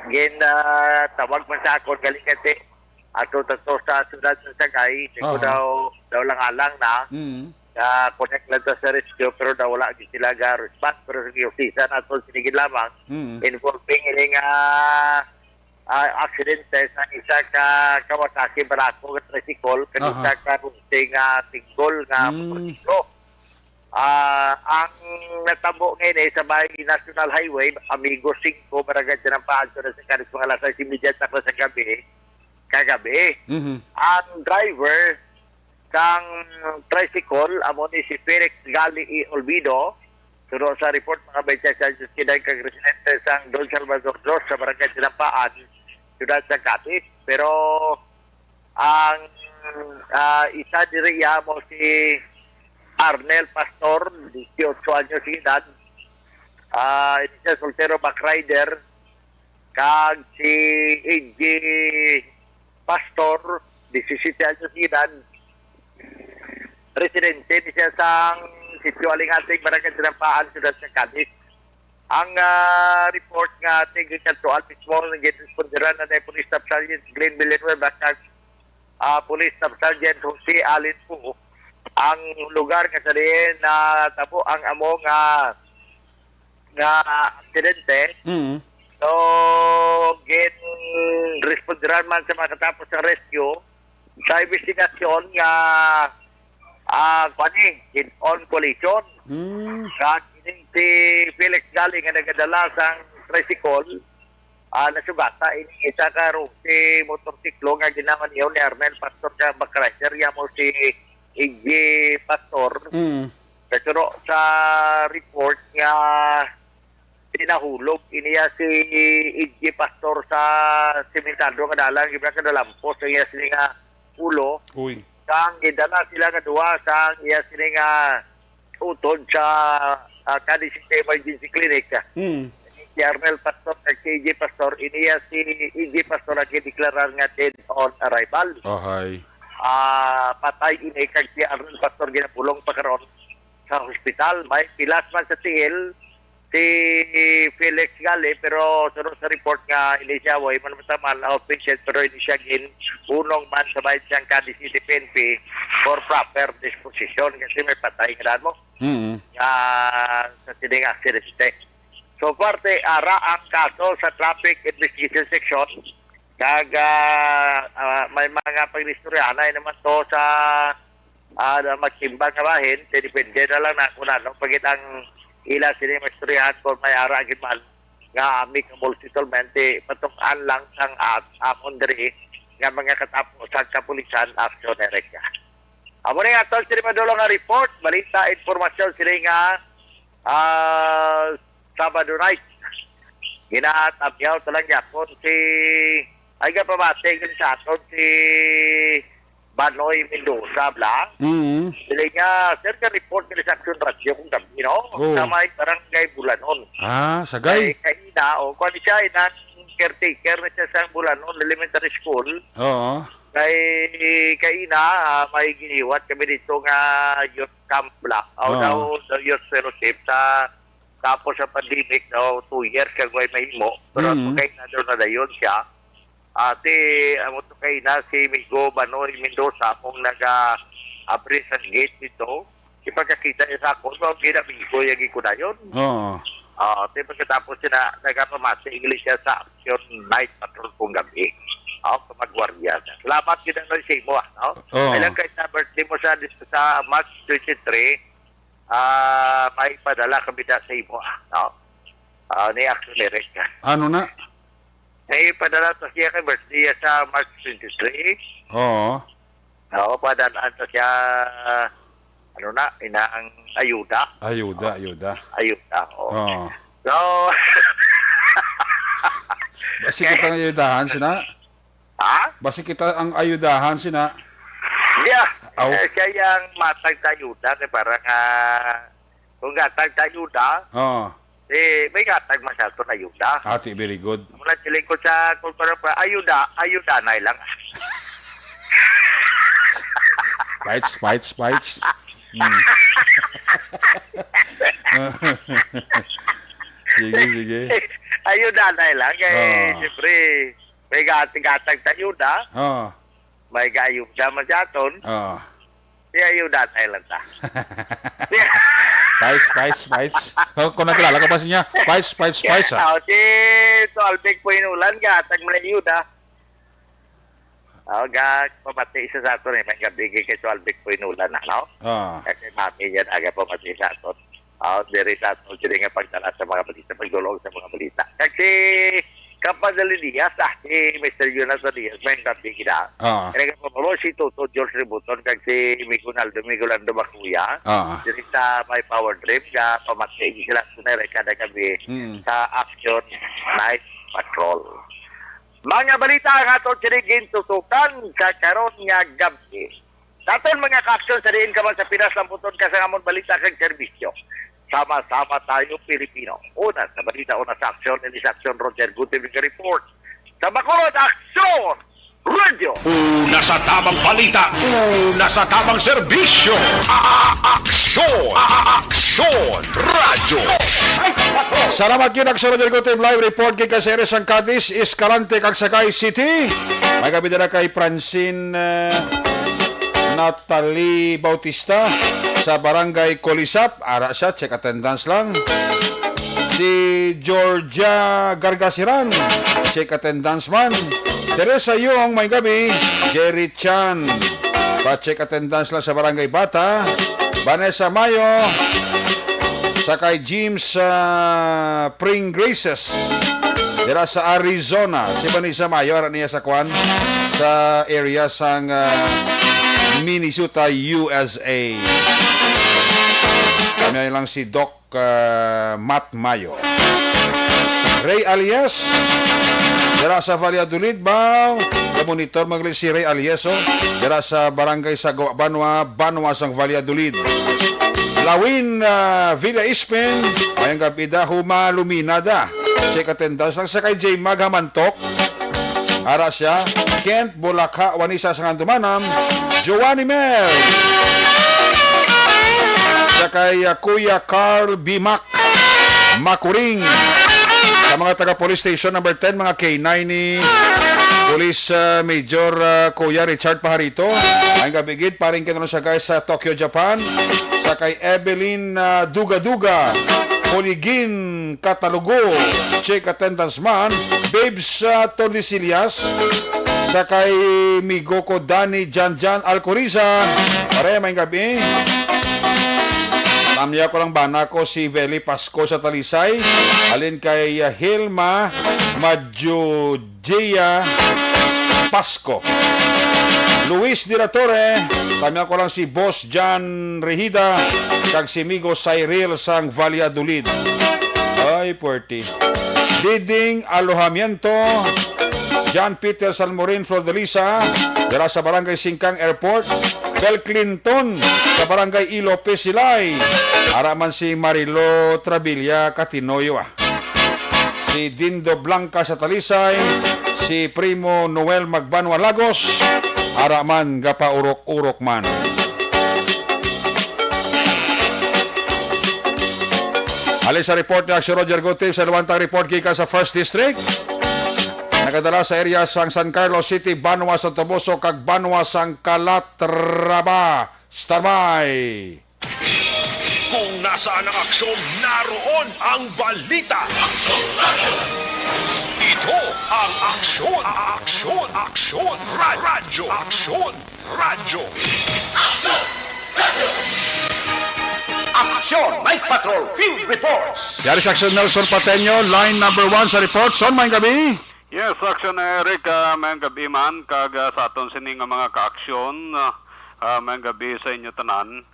gin, ah, tawag man sa akon galing kasi ato tato sa siyudad sa Sagay, siko Aha. daw, daw lang alang na. Mm. Ah, connect lang to sa rescue, pero daw wala gid sila ga respond. Pero sa giusisan nato, sinigid lamang, Mm. involving ini nga, ah, aksidente sa isa ka Kawasaki Barako nga tricycle, kag Aha. isa ka Rungte nga single nga Mm. motorsiklo. Ah, ang natabo nga ini sa may National Highway, Amigo singko, Barangay Tinampaan, sa Cadiz, mga alas sais y media sa gabi, kagabi. Mhm. Ang driver sang tricycle, amo ni si Felix Gali E. Olvido. Suno sa report, mga twenty-six anyos kiday kag residente sang Don Salvador Dos sa Barangay Tinampaan, siyudad sa Cadiz. Pero ang, ah, isa diri amo si Arnel Pastor, dieciocho anyos edad. Ah, ini siya soltero, bike rider. Kag si A J Pastor, disisiyete anyos edad, residente ni siya sang Sitio Alingating, Barangay Tinampaan, Siyudad sa Cadiz. Ang, ah, report nga ating gikantuan mismo, giresponderan na ni Police Staff Sergeant Glenn Villanueva kag, ah, Police Staff Sergeant Jose Allen Pu ang lugar nga sa diin natabo ang amo nga nga aksidente. Mm. So, gin-responderan man sa mga katapos sa rescue sa investigasyon nga, ah, kuwan ni, head-on collision. Mm. Sa kining si Felix Gali nga nagadala sang tricycle, ah, nasugata ini isa ka Rossi motorsiklo nga ginamanihon ni Arnel Pastor nga bike rider, iya mo si Iggy Pastor. Mm. Pero sa report nga pinahulog iniya si Iggy Pastor sa simentado nga dalan, gibra ka nalampos ang iya sini nga ulo. Uy. Kang gidala sila nga duha sa iya sini nga utod sa, ah, Cadiz City Emergency Clinic. Hmm. si Arnel Pastor kag si E J Pastor, iniya si E J Pastor ang gideklarar nga dead on arrival. Ahay. Ah, patay ini kag si Arnel Pastor ginabulong pa karon sa hospital. May pilas man sa tiil si Felix gali, pero sunod sa report nga ini siya, way man mataman ang outpatient, pero ini siya ginhunong man sa bayan siyang Cadiz City P N P for proper disposition kasi may patay nga damo Mm. nga sa sining aksidente. So, parte, ara ang kaso sa Traffic Investigation Section. Kag, ah, ah, may mga paglistoryahanay naman to sa, ah, na magtimbang nga bahin. Kay depende na lang na kung ano pagit ang ila sini maistoryahan kung may ara gid man nga amicable settlement, eh, patung-an lang sang at amon diri nga mga katapo sa kapulisan action, Eric. Amo ni nga, tol, sini madulong nga report, balita, impormasyon sini nga, ah, Sabado night. Ginatamyaw talang yapon si, ay, nga pamati yun sa aton si Banoy Mendoza, bla. Mm. Sila nga, sir, ka report nila sa Action Radio kung gabi, no? Oh. Sa may barangay Bulanon. Ah, sagay. Kay kaina, o, kung ano siya, inang caretaker na siya sa Bulanon Elementary School. Oo. Kay, kaina, ah, may giniwat kami dito nga youth camp, bla. O, Oo. daw, daw youth fellowship sa, tapos sa pandemic, daw, two years kag way mahimo. Pero Mm. kay na daw na dayon siya. Ate, amo to kay na si Migo Banoy Mendoza, among naga-abri sa gate dito. Ipagkakita niya sa ako, so, ginamigo yung gikunayon. Oo. Ah, ate, pagkatapos sila, nagapamati, iglesia sa Action Night Patrol kung gabi. Ah, pamagwardiya na. Salamat kita na sa imo, ah, no? Oo. Ay lang kay sa birthday mo sa, sa March twenty-three, ah, may padala kami na sa imo, ah, no? Ah, ni Action Direct. Ano na? May padala to siya kay birthday sa March twenty-three. Oo. Oo, padala to siya, ano na, inang ayuda. Ayuda, ayuda. Ayuda, oo. Oo. So, Basi kita ang ayudahan sina? Ha? Basi kita ang ayudahan sina? Yeah. Aw. Eh, siya yung matag sa ayuda, kay para nga, kung gatag sa ayuda, Oo. eh, may gatag man sa ato na ayuda. Ati, very good. Mula siling ko sa kultura pa, ayuda, ayuda na lang. Fights, fights, fights. Hmm. Sige, sige. Ayuda na lang. Kay, Oo. siyempre, may gatag-gatag sa ayuda. Oo. May gaayuda man sa aton. Oo. Di ayuda na lang ta. Fights, fights, fights. Kung, kung nakilala ka pa siya, fights, fights, fights, ah. Ah, si Tualbig Puinulan, gatag mo na ayuda. Ah, ga, pamati isa sa ato ni, may gabi kay Tualbig Puinulan, ano? Ah. Kasi mami yan, aga pamati sa ato. Ah, diri sa ato, diri nga pagdala sa mga balita, pagdulong sa mga balita. Kasi, Kapadali Diaz, ah, si Mister Jonas Diaz, may gabi kita. Ah. Kaya nga pamalo, si Toto George Ributon, kag si Migunaldo, Migulando Makuya. Ah. Diri sa may Power Dream, nga pamati sila sa nere kada gabi Mm. sa Action Night Patrol. Mga balita ang ato sini gintutukan sa karon nga gabi. Sa aton mga ka-aksyon sa diin ka man sa Pinas, lambuton ka sa amon balita kag serbisyo. Sama-sama tayo, Pilipino. Una sa balita, una sa aksyon, ini sa aksyon, Roger Gutierrez report. Sa Bacolod, Aksyon Radio. Una sa tamang balita, una sa tamang serbisyo. A-, a-, aksyon, a-, a-, aksyon, radyo. Salamat gid, Aksyon Radio Gutierrez live report kay Caceres, ang Cadiz, Escalante, kag Sagay City. May gabi dala kay Francine, eh, Natalie Bautista sa Barangay Colisap. Ara siya, check attendance lang. Si Georgia Gargasiran, check attendance man. Teresa Yung, may gabi. Jerry Chan, pa-check attendance lang sa Barangay Bata. Vanessa Mayo, sa kay James, ah, Pring Graces. Dira sa Arizona, si Vanessa Mayo, ara niya sa kwan, sa area sang, ah, Minnesota, U S A. Kami lang si Doc, ah, Matt Mayo. Ray Alias, dira sa Valladolid, ba? Monitor, magli si Ray Alias, oh. Dira sa Barangay Sagwa, Banwa, Banwa sang Valladolid. Lawin, ah, Villa Ispen, mayang gabi da, humaluminada. Check attendance lang sa kay J Mag Hamantok. Ara siya, Kent Bulakha, Wanisa sa Ngandumanam, Giovanni Mel. Sa kay, ah, Kuya Carl Bimak Makuring. Sa mga taga Police Station number ten, mga K nine ni Police, ah, Major, ah, Kuya Richard Pajarito. Ang gabigid, paring kinulong siya, guys, sa Tokyo, Japan. Sa kay Evelyn, ah, Duga-Duga, Poligin Katalugo, check attendance man, Babes, ah, Tordesillas, sa kay migo ko Danny Janjan Alcoriza. Pare, may gabi. Tamya ko lang bana ko si Veli Pasco sa Talisay. Alin kay, ah, Hilma Madjudjia Pasco. Luis de la Torre, tamya ko lang si Boss John Rehida, kag si Migo Cyril sang Valladolid. Ay, puwerte. Diding Alojamiento, John Peter Salmorin Flordeliza, dira sa Barangay Singkang Airport, Bill Clinton, sa Barangay Ilope, Silay. Ara man si Marilo Trabilia Katinoyo, ah. Si Dindo Blanca sa Talisay, si Primo Noel Magbanwa Lagos, ara man gapaurok-urok man. Halin sa report ni Action Roger Gutierrez, sa Luwantang report gikan sa First District. Nagadala sa area sang San Carlos City, Banwa sang Toboso, kag Banwa sang Calatrava. Standby! Kung nasaan ang aksyon, naroon ang balita. Ito ang Aksyon, Aksyon, Aksyon Radyo, Aksyon Radyo. Aksyon Night Patrol Field Reports. Yari si Aksyon Nelson Pateño, line number one sa report. Son, maayong gabi. Yes, Aksyon Eric, ah, maayong gabi man, kag, ah, sa aton sini nga mga kaaksyon, ah, ah, maayong gabi sa inyo tanan.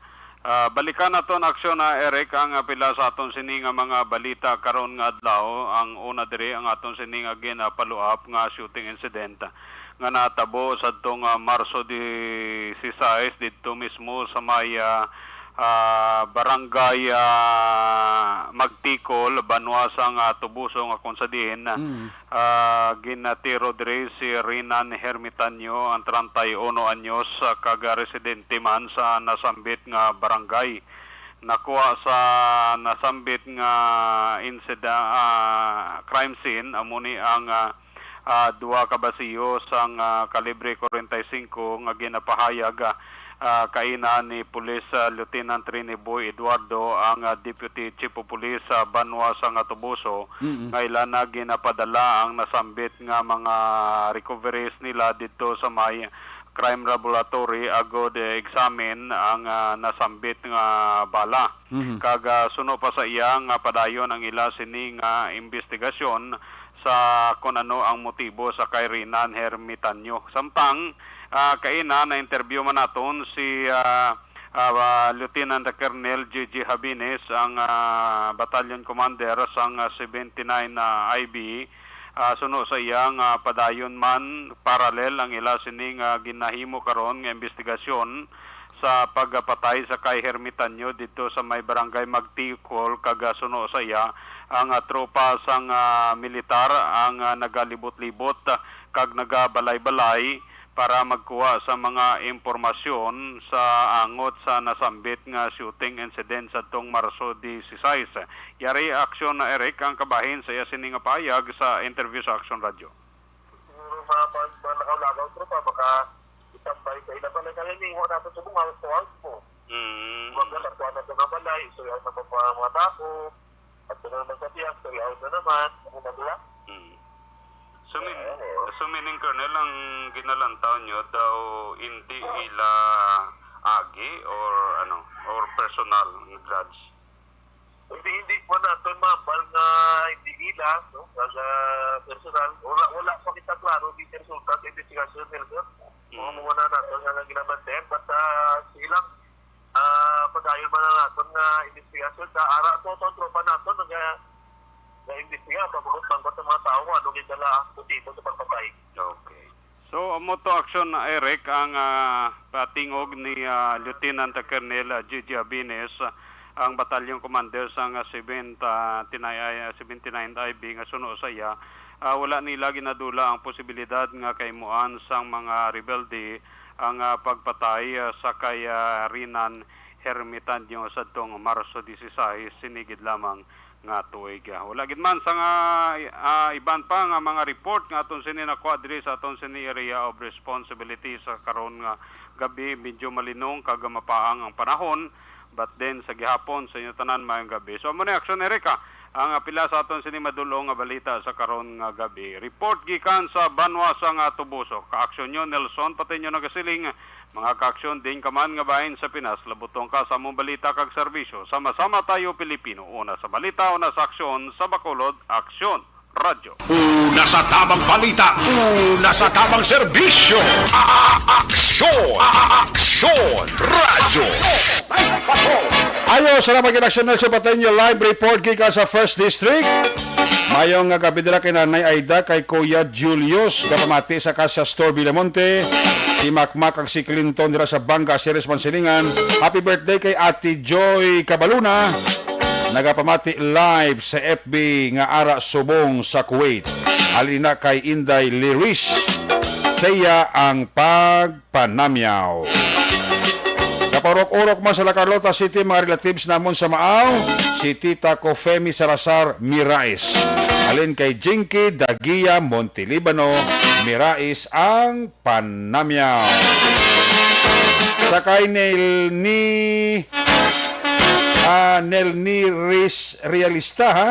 Ah, balikan naton, Aksyon, ah, Eric, ang, ah, pila sa aton sini nga mga balita karon nga adlaw. Ang una diri, ang aton sini nga gin-, ah, follow-up nga shooting incident nga natabo sadtong, ah, Marso dieciséis didto mismo sa may, ah, ah, barangay, ah, Magtikol, banwa sang, ah, Toboso, nga kung sa diin, Mm. ah, ginatiro diri si Rinan Hermitanyo, ang treinta y uno anyos, ah, kag residente man sa nasambit nga barangay. Nakuha sa nasambit nga insida-, ah, crime scene, amo ni ang, ah, ah, duha ka basiyo sang, ah, kalibre forty-five nga ginapahayag, ah, ah, kaina ni Police, ah, Lieutenant Rene Boy Eduardo, ang, ah, Deputy Chief of Police sa banwa sang Toboso, Mm-mm. nga ila na ginapadala ang nasambit nga mga recoveries nila didto sa may crime laboratory agod, eh, examine ang, ah, nasambit nga bala. Mhm. Kag, ah, suno pa sa iya nga padayon ang ila sini nga imbestigasyon sa kon ano ang motibo sa kay Rinan Hermitanyo. Samtang, ah, kaina na-interview man naton si, ah, ah, Lieutenant Colonel J J Habines, ang, ah, battalion commander sang, ah, seventy-nine, ah, I B. Ah, suno sa iya nga padayon man, paralel ang ila sini nga ginahimo karon nga imbestigasyon sa pagpatay sa kay Hermitanyo didto sa may barangay Magtikol, kag, ah, suno sa iya, ang, ah, tropa sang, ah, militar ang, ah, nagalibot-libot, ah, kag nagabalay-balay para magkuha sa mga impormasyon sa angot sa nasambit nga shooting incident sadtong Marso dieciséis. Yari, Aksyon Eric, ang kabahin sa iya sini nga pahayag sa interview sa Aksyon Radyo. Siguro mga, mga, mga lakaw-lakaw, tropa, baka itambay sa ila pa lang. Kaya ningo nato sa bunga, sa house mo. Mm. Baga, nakuha na sa mga balay, so yung mga, mga, mga tao, at kung naman sa tiyak, so yung na naman, ano na ba? Mm. So, mean, Oo. so meaning, Colonel, ang ginalantaw nyo daw hindi ila agi or, ano, or personal nga grudge? Hindi, hindi man naton maambal nga hindi ila, no? Nga personal, wala, wala pa kita klaro di resulta sa investigasyon, Nelson. Kung Mm. ano man na naton nga ginabantayan, but, ah, silang, ah, padayon man na naton nga investigasyon. Sa ara to, to, tropa naton nga, nga investiga, pabunot man ko sa mga tao, ano yung dala ang motibo sa pagpatay. Okay. So, amo to, Aksyon Eric, ang, ah, patingog ni, ah, Lieutenant Colonel, ah, J J Abines, ah, ang battalion commander sang, ah, seventy, ah, tinay-, ah, seventy-nine I B nga suno sa iya, ah, wala nila ginadula ang posibilidad nga kahimuan sang mga rebelde ang, ah, pagpatay, ah, sa kay, ah, Renan Hermitanyo sadtong Marso dieciséis, sinigid lamang nga tuig. Ah, wala gid man sang, ah, i-, ah, iban pa nga mga report nga aton sini nakuha diri sa aton sini area of responsibility sa karon nga gabi. Medyo malinong kag mapaang ang panahon. But then, sa gihapon, sa inyo tanan, maayong gabi. So, amo ni Aksyon Erica, ang, ah, pila sa aton sini madul-ong nga balita sa karon nga gabi. Report gikan sa banwa sang, ah, Toboso. Ka-aksyon nyo, Nelson, pati nyo nagasiling, mga ka-aksyon, din ka man nga bahin sa Pinas, labutong ka sa among balita kag serbisyo. Sama-sama tayo, Pilipino. Una sa balita, una sa aksyon, sa Bacolod, Aksyon Radyo. Una sa tamang balita, una sa tamang serbisyo. A-, a-, aksyon, a-, a-, aksyon, radyo. Ayo, salamat kay Aksyon Nelson Pateño, live report gikan sa First District. Mayong nga gabi dira kay Nanay Aida, kay Kuya Julius, gapamati sa Cassia Store Villamonte, si Makmak kag si Clinton dira sa Banga, Ceres, Mansilingan. Happy birthday kay Ate Joy Cabaluna, nagapamati live sa F B nga ara subong sa Kuwait. Halin na kay Inday Liris, Thea ang pagpanamyaw. Kapaurok-urok man sa La Carlota City, mga relatives namon sa Maaw, si Tita ko Femi Salazar Mirais. Halin kay Jinky Dagia Montelibano Mirais ang panamyaw. Sa kay Nel ni, ah, Nel ni Ris-, Realista, ha?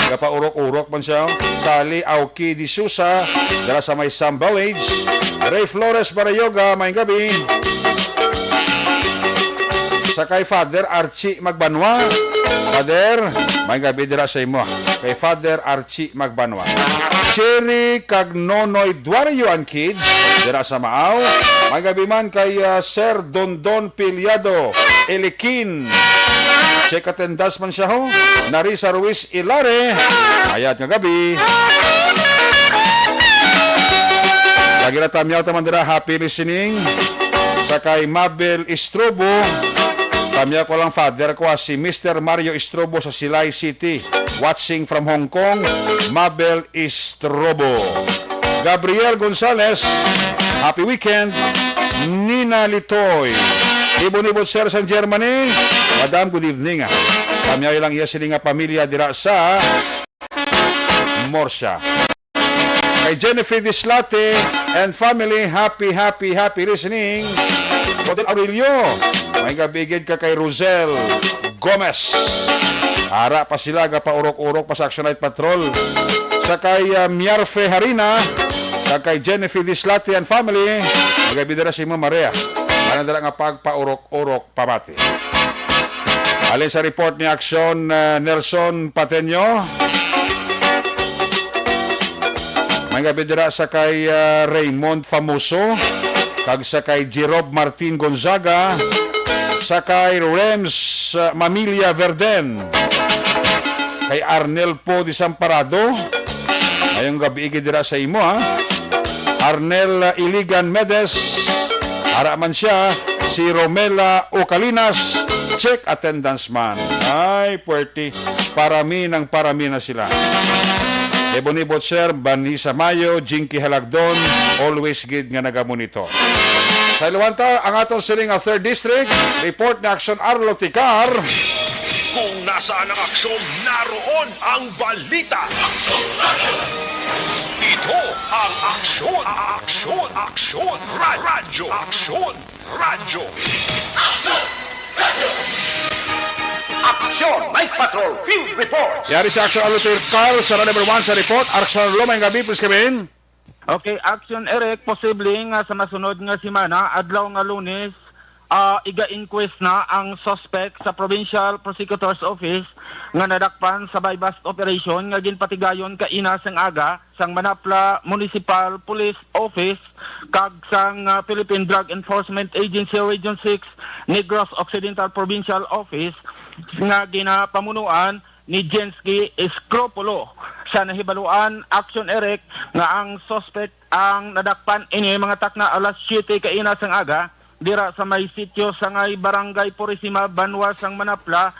Gapaurok-urok man siya. Sali Auki de Sousa, dala sa may Sam Village. Ray Flores Barayoga, may gabi. Sa kay Father Archie Magbanwa. Father, may gabi dira sa imo. Kay Father Archie Magbanwa. Cherry kag Nonoy Duario and kids, dira sa Maaw. May gabi man kay, ah, Sir Dondon Piliado, Elikin. Check attendance man siya, ho. Narisa Ruiz Ilare. Ayat nga gabi. Lagi na tamyaw taman dira, happy listening. Sa kay Mabel Istrobo, tamyaw ko lang, Father ko, ah, si Mister Mario Istrobo sa Silay City. Watching from Hong Kong, Mabel Istrobo. Gabriel Gonzalez, happy weekend. Nina Litoy, ibon-ibon, sir, sa Germany. Madam, good evening, ah. Tamyaw lang iya sini nga pamilya dira sa Murcia. Kay Jennifer Dislate and family, happy, happy, happy listening. Rodel Aurelio, may gabi gid ka kay Rosel Gomez. Ara pa sila, gapaurok-urok pa sa Action Night Patrol. Sa kay, ah, Miarfe Harina, sa kay Jennifer Dislate and family, may gabi dira si Ma'am Maria. Ano dira nga pagpaurok-urok pamati. Halin sa report ni Aksyon, uh, Nelson Pateño. May gabi dira sa kay, uh, Raymond Famoso, kag sa kay Jerob Martin Gonzaga, sa kay Rems, uh, Mamilia Verden, kay Arnel Po Desamparado. Mayong gabi gid dira sa imo, ha. Arnel, uh, Iligan Medes, ara man siya, si Romela Ocalinas, check attendance man. Ay, puwerte. Parami nang parami na sila. Ebony Butcher, Vanessa Mayo, Jinky Halagdon, always gid nga nagamonitor. Sa Iluwanta, ang aton siling nga Third District, report ni Action Arlo Ticar. Kung nasaan ang aksyon, naroon ang balita. Ito ang Aksyon, Aksyon, Aksyon, Ra-, Radyo, Aksyon, Radyo. Aksyon! Night Patrol Field Report! Yari sa Action Auditor Carl sa number one sa report. Action Law, may gabi, please, Kevin. Okay, Action Eric, posible nga sa masunod nga semana, adlaw nga Lunes, ah, iga-inquest na ang suspect sa Provincial Prosecutor's Office nga nadakpan sa buy-bust operation nga ginpatigayon kaina sang aga sang Manapla Municipal Police Office kag sang, ah, Philippine Drug Enforcement Agency Region six Negros Occidental Provincial Office nga ginapamunuan ni Jensky Escropulo. Sa nahibaluan, Action Eric, nga ang suspect ang nadakpan ini mga takna alas siyete kaina sang aga dira sa may sitio Sangay, Barangay Purisima, banwa sang Manapla,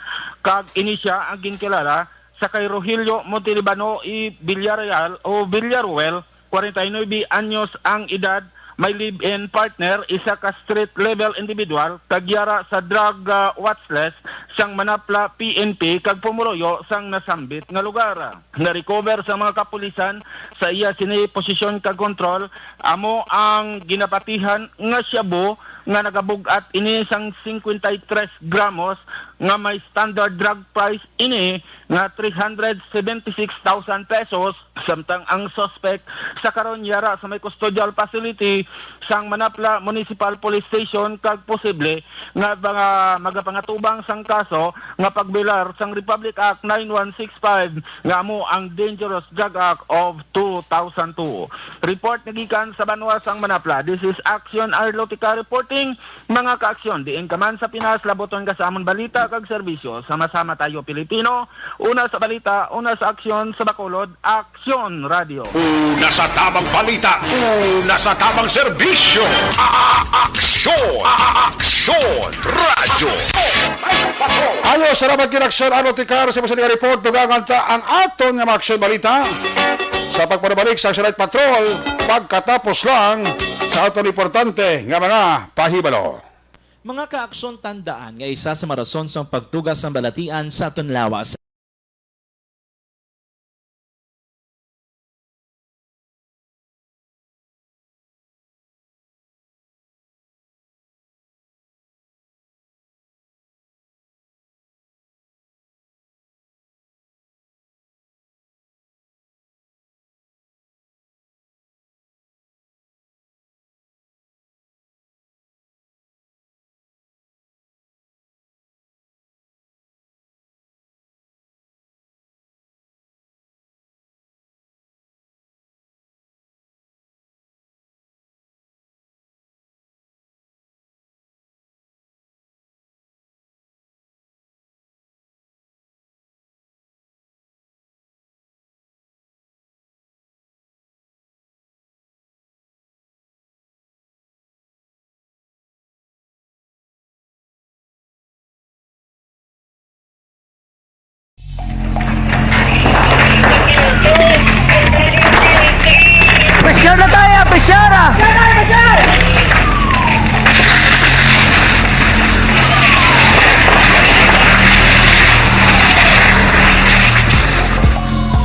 kag ini sia ang ginkilala sa kay Rogelio Montelibano y Villarreal o Villaruel, kwarenta y nuebe anyos ang edad, may live-in partner, isa ka street level individual, kag yara sa drug, ah, watch list sang Manapla P N P kag pumuluyo sang nasambit nga lugar. Na-recover sa mga kapulisan sa iya sini posisyon kag kontrol amo ang ginapatihan nga shabu nga nagabug-at ini sang cincuenta y tres gramos nga may standard drug price ini nga three hundred seventy-six thousand pesos, samtang ang suspect sa karon yara sa may custodial facility sang Manapla Municipal Police Station kag posible nga mga magapangatubang sang kaso nga pagbilar sang Republic Act nine one six five nga amo ang Dangerous Drug Act of two thousand two. Report nagikan sa banwa sang Manapla. This is Action Arlotica reporting. Mga ka-aksyon, diin ka man sa Pinas, labuton ka sa amon balita kag serbisyo. Sama-sama tayo, Pilipino. Una sa balita, una sa aksyon, sa Bacolod, Aksyon Radio. Una sa tamang balita, una sa tamang serbisyo. A-, a-, aksyon, a-, a-, aksyon, radyo. Ayo, salamat kay Aksyon Arlotica sa mga report. Dugangan ta ang aton nga mga aksyon balita sa pagpanabalik sa Aksyon Night Patrol pagkatapos lang sa aton importante nga mga pahibalo. Mga kaaksyon, tandaan nga isa sa mga rason sang pagtuga sang balatian sa aton lawas. Pressure na tayo, pressure na!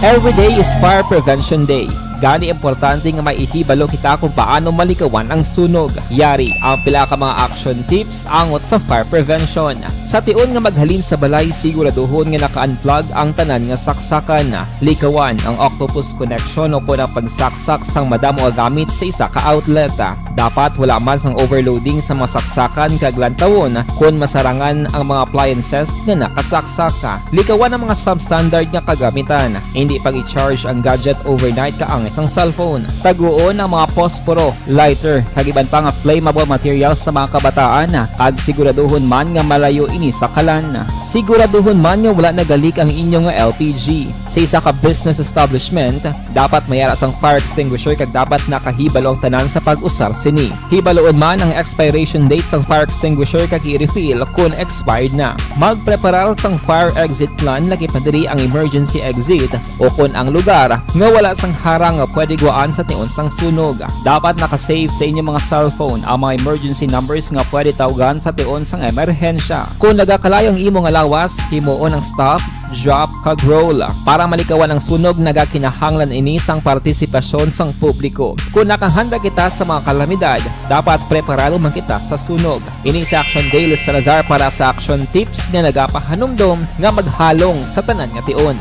Every day is Fire Prevention Day. Gani, importante nga may ihibalo kita kung paano malikawan ang sunog. Yari ang pila ka mga action tips angot sa fire prevention. Sa tion nga maghalin sa balay, siguraduhon nga naka-unplug ang tanan nga saksakan. Likawan ang octopus connection o kon ang pagsaksak sang madamo nga gamit sa isa ka outlet. Dapat wala man sang overloading sa mga saksakan kag lantawon kon masarangan ang mga appliances nga nakasaksak. Likawan ang mga substandard nga kagamitan. Hindi pag-i-charge ang gadget overnight kaangay sang cellphone. Taguon ang mga posporo, lighter, kag iban pa nga flammable materials sa mga kabataan, kag siguraduhon man nga malayo ini sa kalan. Siguraduhon man nga wala nagalik ang inyo nga L P G. Sa isa ka business establishment, dapat may ara sang fire extinguisher kag dapat nakahibalo ang tanan sa pag-usar sini. Hibaloon man ang expiration date sang fire extinguisher kag i-refill kon expired na. Magpreparar sang fire exit plan, lakip na diri ang emergency exit o kon ang lugar nga wala sang harang nga pwede gwaan sa tion sang sunog. Dapat naka-save sa inyo mga cellphone ang mga emergency numbers nga pwede tawgan sa tion sang emerhensya. Kon nagakalayo ang imo nga lawas, himuon ang stop, drop, kag roll. Para malikawan ang sunog, nagakinahanglan ini sang partisipasyon sang publiko. Kon nakahanda kita sa mga kalamidad, dapat preparado man kita sa sunog. Ini si Action Dale Salazar para sa Action Tips nga nagapahanumdom nga maghalong sa tanan nga tion.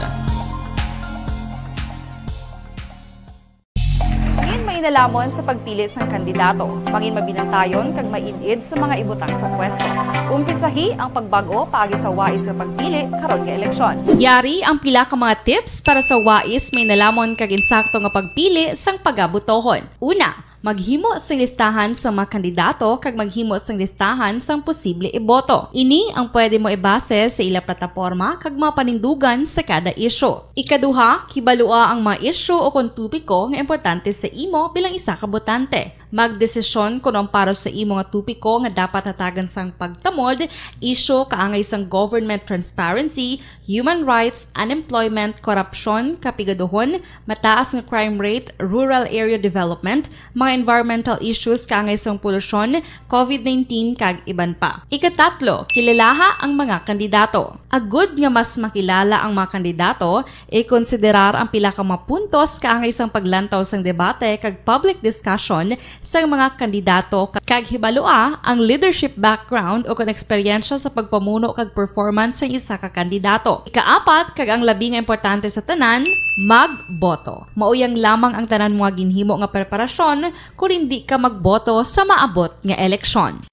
Mangin mainalomon sa pagpili sang kandidato. Mangin mabinantayon kag maid-id sa mga ibutang sa pwesto. Umpisahi ang pagbag-o paagi sa wais nga pagpili karon nga eleksyon. Yari ang pila ka mga tips para sa wais, mainalomon kag insakto nga pagpili sang pagabotohon. Una, Maghimo sing listahan sang mga kandidato kag maghimo sing listahan sang posible iboto. Ini ang pwede mo ibase sa ila plataporma kag mga panindugan sa kada isyu. Ikaduha, kibalua ang mga isyu o kon topiko nga importante sa imo bilang isa ka botante. Magdesisyon kon ang para sa imo nga topiko nga dapat hatagan sang pagtamod, isyu kaangay sang government transparency, human rights, unemployment, korupsyon, kapigaduhon, mataas nga crime rate, rural area development, mga environmental issues kaangay sang polusyon, covid nineteen, kag iban pa. Ikatatlo, kilalaha ang mga kandidato. Agud nga mas makilala ang mga kandidato, ikonsiderar ang pila ka mga puntos kaangay sang paglantaw sang debate kag public discussion sang mga kandidato ka-, kag hibalua ang leadership background o kon eksperyensya sa pagpamuno kag performance sang isa ka kandidato. Ikaapat, kag ang labi nga importante sa tanan, magboto. Mao yang lamang ang tanan mo nga ginhimo nga preparasyon kon indi ka magboto sa maabot nga eleksyon.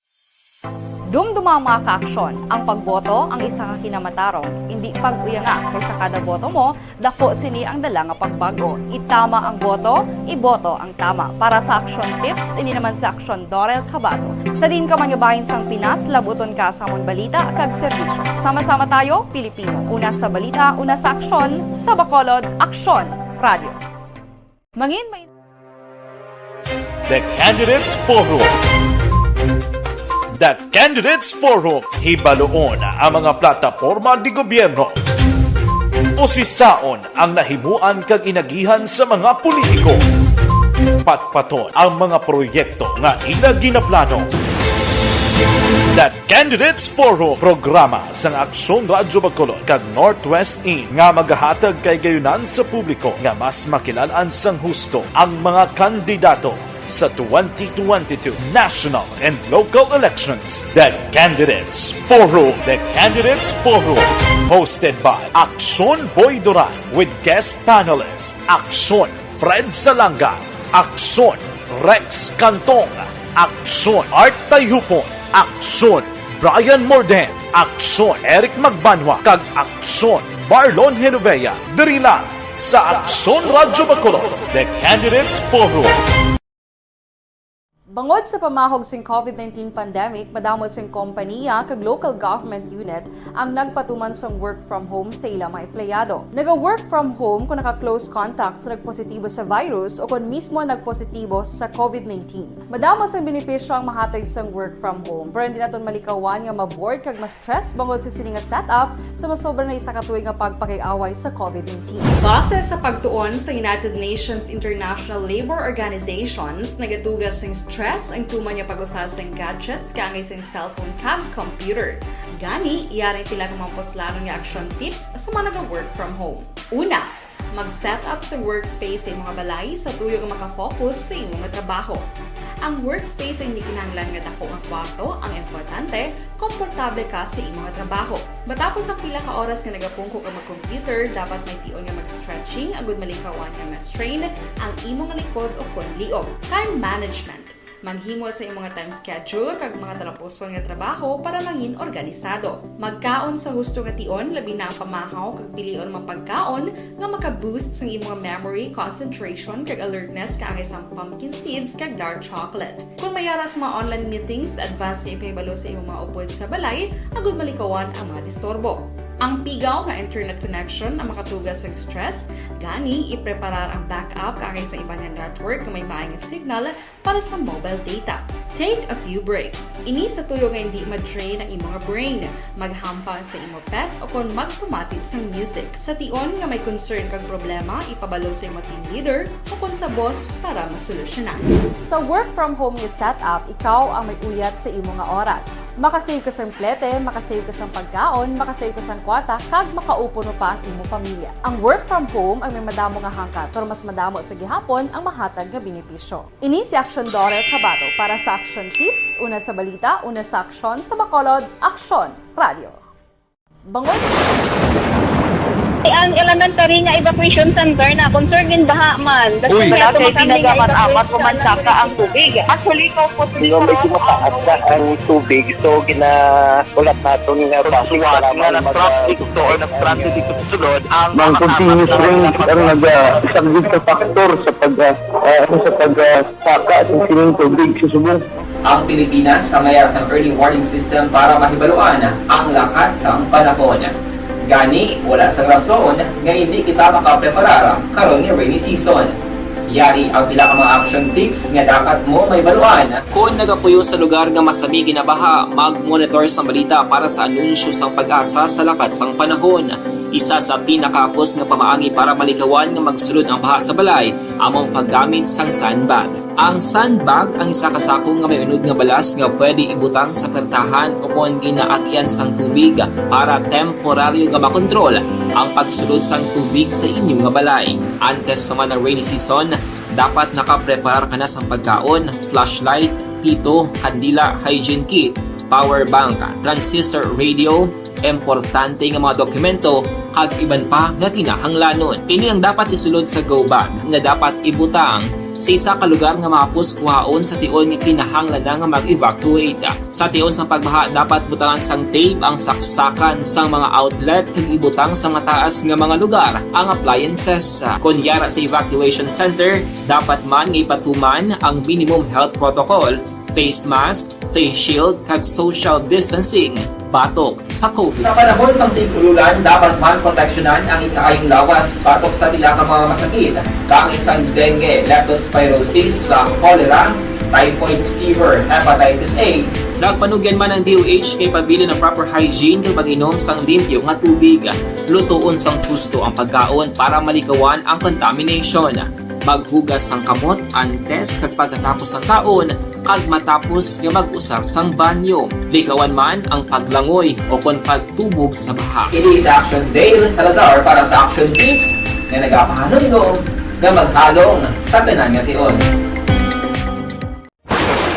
Dumduma, mga ka-aksyon, ang pagboto ang isa ka kinamatarong, indi pag-uyanga, kay sa kada boto mo, daku sini ang dala nga pagbag-o. Itama ang boto, iboto ang tama. Para sa Aksyon Tips, ini naman si Aksyon Dorel Cabato. Sa diin ka man nga bahin sang Pinas, labuton ka sa amon balita kag serbisyo. Sama-sama tayo, Pilipino. Una sa balita, una sa aksyon, sa Bacolod, Aksyon Radio. Mangin may The Candidates Forum. The Candidates Forum. Hibaluon ang mga plataporma di gobyerno. Usisaon ang nahimuan kag inagihan sa mga politiko. Patpaton ang mga proyekto nga ila ginaplano. The Candidates Forum, programa sang Aksyon Radyo Bacolod kag Northwest In nga magahatag kahigayonan sa publiko nga mas makilal-an sang husto ang mga kandidato sa twenty twenty-two national and local elections. The Candidates Forum. The Candidates Forum, hosted by Aksyon Boy Duran with guest panelist Aksyon Fred Salanga, Aksyon Rex Cantong, Aksyon Art Tayhupon, Aksyon Brian Morden, Aksyon Eric Magbanwa, kag Aksyon Marlon Genovea. Diri lang sa Aksyon Radyo Bacolod, The Candidates Forum. Bangod sa pamahog sing covid nineteen pandemic, madamo sing kompaniya kag local government unit ang nagpatuman sang work from home sa ila mga empleyado. Naga-work from home kung naka-close contact sa nagpositibo sa virus o kon mismo nagpositibo sa covid nineteen. Madamo sang benepisyo ang mahatag sang work from home, pero hindi naton malikawan nga ma-bored kag ma-stress bangod sa sini nga setup sa masobra na isa ka tuig nga pagpakig-away sa covid nineteen. Base sa pagtuon sa United Nations International Labour Organizations, nagatuga sing stress ang tuman nga pag-usa sing gadgets kaangay sing cellphone kag computer. Gani, yari ang pila ka mga puslanon nga action tips sa mga naga-work from home. Una, mag-set up sa workspace sa imong balay sa tuyo nga makafocus sa imong trabaho. Ang workspace ay hindi kinahanglan nga dako nga kwarto, ang importante, komportable ka sa imong trabaho. Matapos ang pila ka oras nga nagapungko ka mag-computer, dapat may tion nga mag-stretching agud malikawan nga ma-strain ang imong likod o kon liog. Time management. Maghimo sa imong time schedule kag mga talapuson nga trabaho para mangin organisado. Magkaon sa husto nga tion, labi na ang pamahaw kag pilion mga pagkaon nga maka-boost sang imong memory, concentration, kag alertness kaangay sang pumpkin seeds kag dark chocolate. Kung may ara sa mga online meetings, advance nga ipahibalo sa imong mga upod sa balay agud malikawan ang mga disturbo. Ang pigaw nga internet connection ang makatuga sang stress, gani ipreparar ang backup kaangay sa iban nga network nga may maayo nga signal para sa mobile data. Take a few breaks. Ini sa tuyo nga hindi ma-drain ang imong brain. Maghampang sa imo pet o kon magpamati sang music. Sa tion nga may concern kag problema, ipabalo sa imo team leader o kon sa boss para masolusyonan. Sa work from home nga setup, ikaw ang may uyat sa imo nga oras. Makasave ka sang plete, makasave ka sang pagkaon, makasave ka sang kwarta, kag makaupuno pa ang imo pamilya. Ang work from home ang may madamo nga hangkat, pero mas madamo sa gihapon ang mahatag nga benepisyo. Ini si Aksyon Dorel Cabato para sa Action Tips, una sa balita, una sa aksyon, sa Bacolod, Aksyon Radio. Bangod Ang elementary nga evacuation center na concern in baha man. That's Uy. why Wala ato kay kami nga tinaga man, evacuate amat sa man saka ang tubig. Actually, ikaw po, Nga medyo mataas na ang tubig, so ginahulat naton nga Sa basi suwat wala nga man nag-traffic mag- to or nag-transit dito sa sulod, ang Ang mga continuous apat na rain dapat ang nag-, ah, isang big factor sa pag, ah, ah, ano, sa pag, ah, saka sa sining tubig sa subong. Ang Pilipinas ang mayara sang early warning system para mahibaluan ang lakat sang panahon. Gani, wala sang rason nga hindi kita makapreparar karon nga rainy season. Yari ang pila ka mga action tips nga dapat mo mahibaluan. Kon nagapuyo sa lugar nga masami ginabaha, mag-monitor sang balita para sa anunsyo sang PAGASA sa lakat sang panahon. Isa sa pinakahapos nga pamaagi para malikawan nga magsulod ang baha sa balay amo ang paggamit sang sandbag. Ang sandbag ang isa ka sako nga may unod nga balas nga pwede ibutang sa pertahan o kon ginaagyan sang tubig para temporaryo nga makontrol ang pagsulod sang tubig sa inyo nga balay. Antes pa man ang rainy season, dapat nakapreparar ka na sang pagkaon, flashlight, pito, kandila, hygiene kit, power bank, transistor radio, importante nga mga dokumento, kag iban pa nga kinahanglanon. Ini ang dapat isulod sa go bag nga dapat ibutang sa isa ka lugar nga mahapos kuhaon sa tion nga kinahanglan na nga mag-evacuate. Sa tion sang pagbaha, dapat butangan sang tape ang saksakan sang mga outlet kag ibutang sa mataas nga mga lugar ang appliances. Kon yara sa evacuation center, dapat man nga ipatuman ang minimum health protocol, face mask, face shield, kag social distancing batok sa COVID. Sa panahon sang tig-ululan, dapat man proteksyonan ang ikaayong lawas batok sa pila ka mga masakit, bangis sang dengue, leptospirosis, sa cholera, typhoid fever, hepatitis A. Nagpanugyan man ang D O H nga ipabilin ang proper hygiene kag pag-inom sang limpyo nga tubig, lutoon sang husto ang pagkaon para malikawan ang contamination. Maghugas sang kamot antes kag pagkatapos sang kaon, kag matapos nga mag-usar sang banyo. Likawan man ang paglangoy o kon pagtubog sa baha. Ini sa Action Dale Salazar para sa Action Tips nga nagapahanumdom nga maghalong sa tanan nga tion.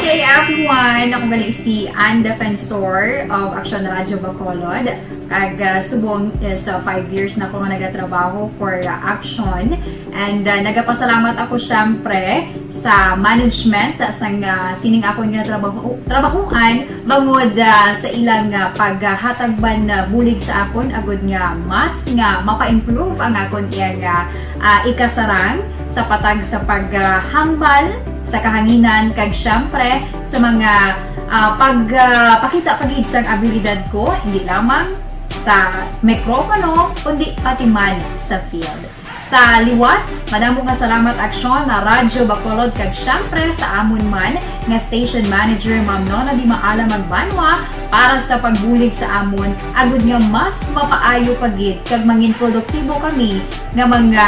Hey everyone! Ako gali si Ann Defensor of Action Radio Bacolod. Kag, ah, subong is, ah, five years na ako nga nagatrabaho for, ah, Action. And, ah, nagapasalamat ako, syempre, sa management, ah, sang, ah, sining akon nga trabaho, trabahuan, bangod, ah, sa ilang, ah, paghatag man, ah, bulig sa akon, agud nga mas nga mapa-improve ang akon iyang, ah, ah, ikasarang sa patag sa paghambal sa kahanginan, kag, syempre, sa mga, ah, pag, ah, pakita pa gid sang abilidad ko, hindi lamang sa mikropono, kundi pati man sa field. Sa liwat, madamo nga salamat, Aksyon, na Radyo Bacolod, kag syempre sa amon man nga station manager, Ma'am Nona Di Maala Magbanwa, para sa pagbulig sa amon, agud nga mas mapaayo pa gid kag mangin produktibo kami nga mga,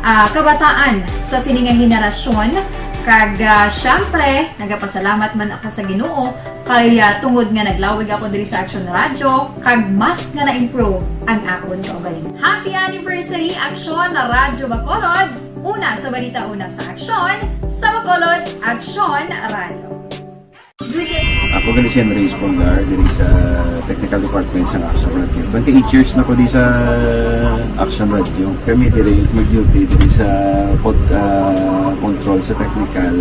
ah, kabataan sa sini nga henerasyon. Kag, ah, syempre, nagapasalamat man ako sa Ginoo kay, ah, tungod nga naglawig ako diri sa Action Radio, kag mas nga na-improve ang akon kaugalingon. Happy anniversary, Action Radyo Bacolod! Una sa balita, una sa aksyon, sa Bacolod, Action Radio. Good day. Ako gali si Henry Espolgar, diri sa Technical Department sa Action Radio. Twenty-eight years na ko di sa Action Radio. Kami diri mag-duty diri sa pod-, ah, control sa technical.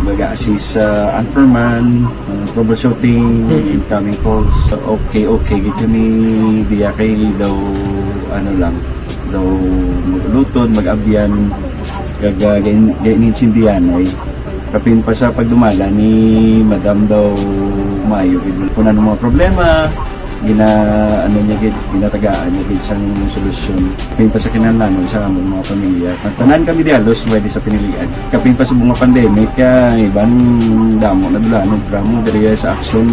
Mag-assist sa anchorman, ah, troubleshooting, Mhm. incoming calls. Okay, okay, gid kami diya kay daw, ano lang, daw mag-ulutod, mag-abyan, kag, ah, gain-, gain-, gain-intindihan ay. Kapin pa sa pagdumala ni Madam daw maayo gid. Kung ano mga problema, gina-, ano niya gid, ginatagaan niya gid sang solusyon. Kapin pa sa kinahanglanon sa amon mga pamilya. Tanan kami di halos pwede sa pinilian. Kapin pa subong nga pandemic, ah, iban damo na dula, ano, drama diri sa aksyon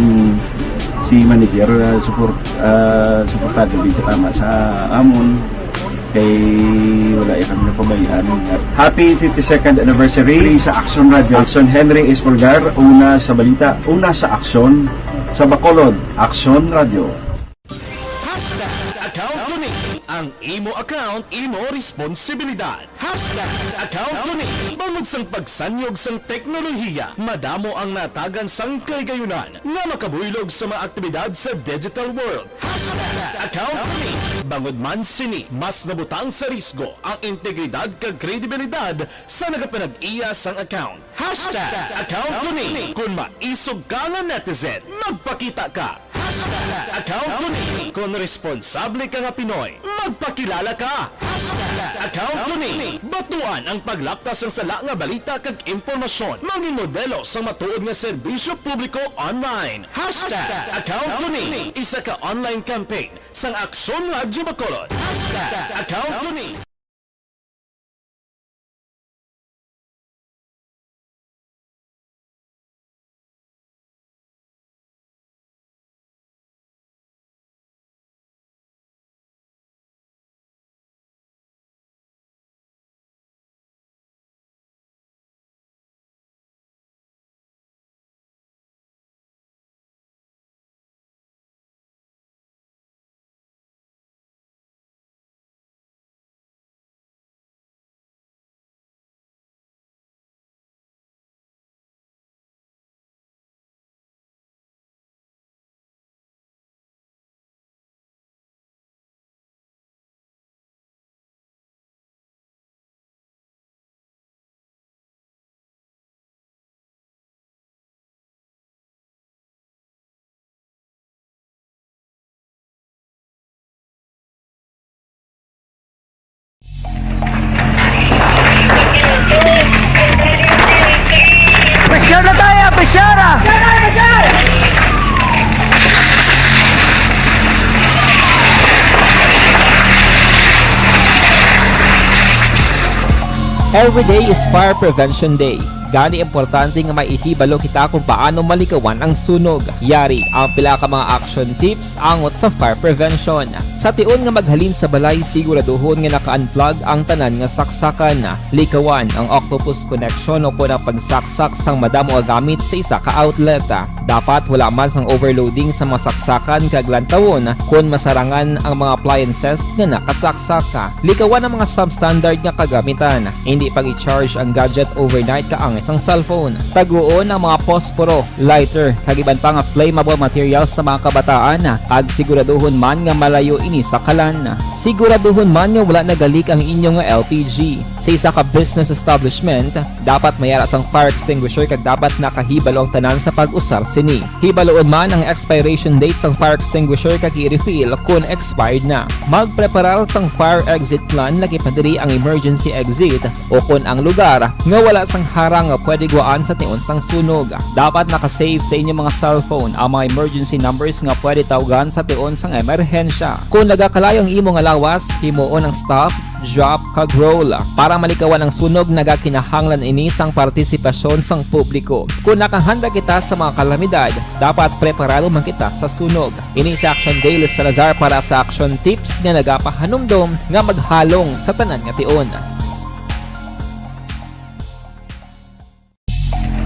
si manager, ah, support, ah, suportado gid tama sa amon. Kay wala ya kami napabayaan. Happy fifty-second anniversary sa Action Radio. Action Henry Espolgar, una sa balita, una sa aksyon, sa Bacolod, Action Radio. Hashtag account ko ni. Ang imo account, imo responsibilidad. Hashtag account ko ni. Bangod sang pagsanyog sang teknolohiya, madamo ang natagan sang kahigayonan nga makabuylog sa mga aktibidad sa digital world. Hashtag account ko ni. Bangod man sini, mas nabutang sa risgo ang integridad kag kredibilidad sa nagapanag-iya sang account. Hashtag account ko ni. Kon maisog ka nga netizen, magpakita ka. Hashtag account ko ni. Kon responsable ka nga Pinoy, magpakilala ka. Hashtag account ko ni. Batuan ang paglapta sang sala nga balita kag impormasyon. Mangin modelo sang matuod nga serbisyo publiko online. Hashtag account ko ni. Isa ka online campaign sang Aksyon Radyo Bacolod. Hashtag account ko ni. Pressure na tayo, pressure! Every day is Fire Prevention Day. Gani, importante nga maihibalo kita kung paano malikawan ang sunog. Yari ang pila ka mga action tips angot sa fire prevention. Sa tion nga maghalin sa balay, siguraduhon nga naka-unplug ang tanan nga saksakan. Likawan ang octopus connection o kon ang pagsaksak sang madamo nga gamit sa isa ka outlet. Dapat wala man sang overloading sa mga saksakan kag lantawon kon masarangan ang mga appliances nga nakasaksak. Likawan ang mga substandard nga kagamitan. Indi pag-i-charge ang gadget overnight kaangay sang cellphone. Taguon ang mga posporo, lighter, kag iban pa nga flammable materials sa mga kabataan, kag siguraduhon man nga malayo ini sa kalan. Siguraduhon man nga wala nagalik ang inyo nga L P G. Sa isa ka business establishment, dapat may ara sang fire extinguisher kag dapat nakahibalo ang tanan sa pag-usar sini. Hibaluon man ang expiration date sang fire extinguisher kag i-refill kon expired na. Magpreparar sang fire exit plan, laki pa diri ang emergency exit o kon ang lugar nga wala sang harang nga pwede gwaan sa tion sang sunog. Dapat naka-save sa inyo mga cellphone ang mga emergency numbers nga pwede tawgan sa tion sang emerhensya. Kon nagakalayo ang imo nga lawas, himuon ang stop, drop, kag roll. Para malikawan ang sunog, nagakinahanglan ini sang partisipasyon sang publiko. Kon nakahanda kita sa mga kalamidad, dapat preparado man kita sa sunog. Ini si Action Dale Salazar para sa Action Tips nga nagapahanumdom nga maghalong sa tanan nga tion.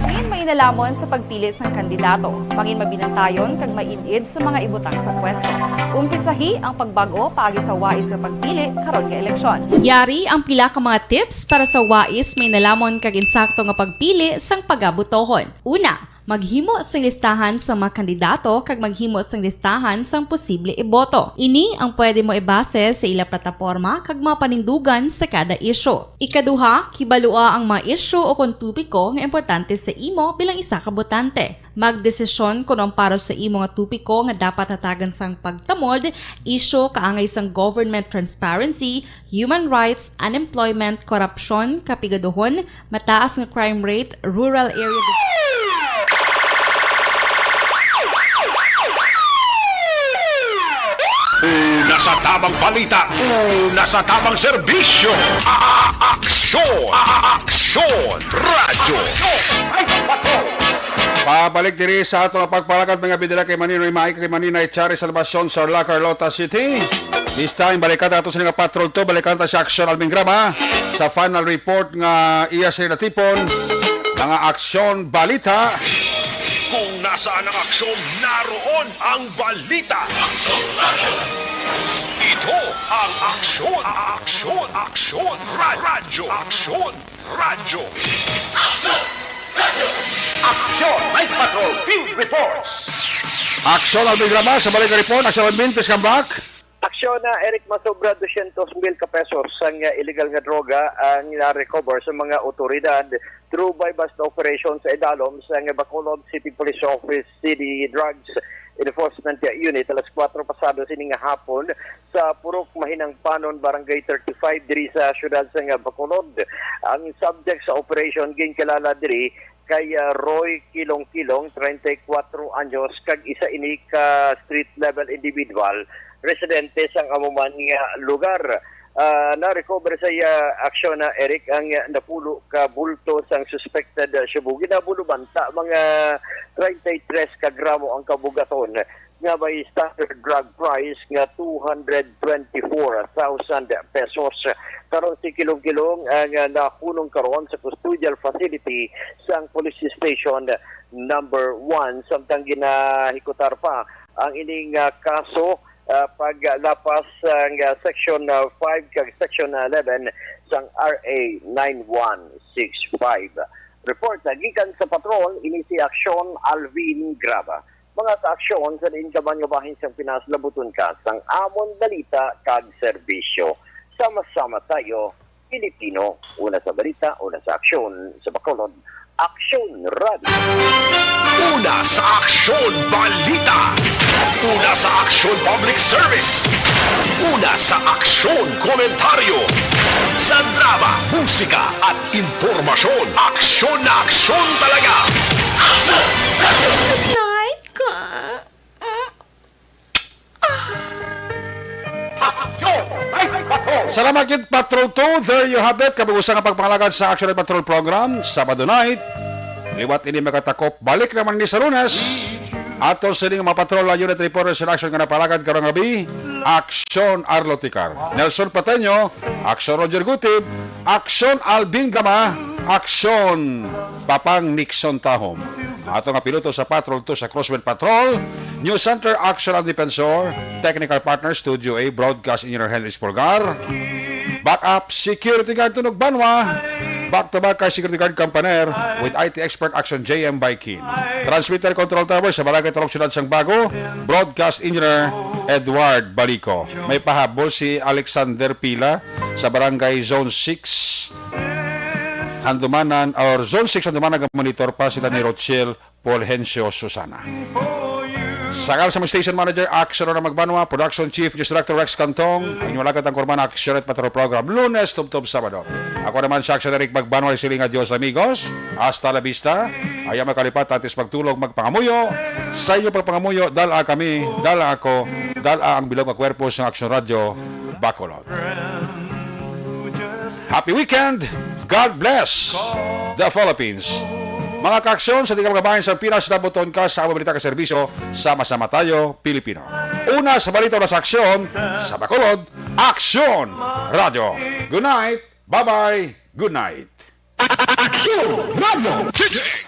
Mangin mainalamon sa pagpili sang kandidato. Mangin mabinantayon kag maid-id sa mga ibutang sa pwesto. Umpisahi ang pagbag-o paagi sa wais nga pagpili karon nga eleksyon. Yari ang pila ka mga tips para sa wais, mainalamon kag insakto nga pagpili sang pagabutohon. Una, maghimo sing listahan sang mga kandidato kag maghimo sing listahan sang posible iboto. Ini ang pwede mo ibase sa ila plataporma kag mga panindugan sa kada isyu. Ikaduha, kibalua ang mga isyu o kon topiko nga importante sa imo bilang isa ka botante. Magdesisyon kon ang para sa imo nga topiko nga dapat hatagan sang pagtamod, isyu kaangay sang government transparency, human rights, unemployment, korupsyon, kapigaduhon, mataas nga crime rate, rural area. Una sa tamang balita, una sa tamang serbisyo. A-, a-, aksyon, a-, aksyon, radyo. Pabalik diri sa ato nga pagpalakad, mga bidala, kay Maninoy Mai, kay Maninay Chari, Salvacion, Sarla, Carlota City. This time, balikan ta ato sila nga patrol to, balikan ta si Aksyon Alvin Grama sa final report nga iya sila natipon, mga aksyon, balita. Kung nasaan ang aksyon, naroon ang balita. Ito ang aksyon, aksyon, aksyon, ra-, radyo, aksyon, radyo. Aksyon! Night Patrol Field Reports! Aksyon, Alvin Grama, sa balik nga report. Aksyon, Alvin, please come back. Aksyon na, Eric, masobra dosyentos mil ka pesos ang, ah, illegal nga droga ang na-recover sa mga otoridad through buy-bust operation sa idalom sang Bacolod City Police Office City Drugs Enforcement Unit alas kuwatro pasado sini nga hapon sa Purok Mahinangpanon, Barangay thirty-five, diri sa siyudad sang Bacolod. Ang subject sa operation ginkilala diri kay, ah, Roy Kilong-Kilong, treinta y cuatro anyos, kag isa ini ka street level individual, residente sang amo man nga lugar. Ah, na-recover sa iya aksyon na, Eric, ang, ah, napulo ka bulto sang suspected, ah, shabu. Ginabulobanta mga treinta y tres ka gramo ang kabugaton nga may standard drug price nga two hundred twenty-four thousand pesos. Karon si Kilong-Kilong ang, ah, nakunong karon sa custodial facility sang Police Station Number One, samtang ginahikutar pa ang ining, ah, kaso, ah, paglapas sang, ah, Section, ah, five kag Section eleven sang R A nine one six five. Report, ah, gikan sa patrol, ini si Aksyon Alvin Graba. Mga kaaksyon, sa diin ka man nga bahin sang Pinas, labuton ka sang amon balita kag serbisyo. Sama-sama tayo, Pilipino. Una sa balita, una sa aksyon, sa Bacolod, Aksyon Radio. Una sa aksyon, balita. Una sa aksyon, public service. Una sa aksyon, komentaryo. Sa drama, musika, at impormasyon. Aksyon na aksyon talaga. Night ka. Salamat gid, Patrol two. There you have it. Kabag-usa nga pagpangalagad sa Action Night Patrol Program, Sabado night. Liwat ini makatakop. Balik naman ni sa Lunes. Ato sini nga mga patrol, unit reporters in action nga napalagad karong gabi. Aksyon Arlo Ticar. Nelson Pateño, Aksyon Roger Gutib, Aksyon Alvin Gama, Aksyon Papang Nixon Tahom. Ato nga piloto sa Patrol two sa Crosswind Patrol, News Center, Action ang Defensor, Technical Partner, Studio A, Broadcast Engineer Henry Espolgar, Backup Security Guard Tunog Banwa, back to back kay Security Guard Campaner with I T Expert Action J M Baikin. Transmitter Control Tower sa Barangay Turok, Siyudad sang Bago, Broadcast Engineer Edward Balico. May pahabol si Alexander Pila sa Barangay Zone six, Handumanan, or Zone six Handumanan, monitor pa sila ni Rochelle Fulgencio Susana. Sa ngalan sa mga station manager, Action Ronald Magbanwa, production chief, news director Rex Cantong, ang inyong alagad ang kurman, Action at Patrol Program, Lunes, tubtob Sabado. Ako naman si Action Eric Magbanwa, siling, "Adios, amigos. Hasta la vista." Ayaw makalipat, antes magtulog, magpangamuyo. Sa inyo pagpangamuyo, dala kami, dala ako, dala ang bilog nga kwerpo sa Action Radio Bacolod. Happy weekend! God bless the Philippines! Mga kaaksyon, sa tingkang kabahin sa Pinas, nabuton ka sa Amo Balita ka Serbisyo, sama-sama tayo, Pilipino. Una sa balita, una sa aksyon, sa Bacolod, Aksyon Radio. Good night! Bye-bye! Good night! Aksyon Radio! Today!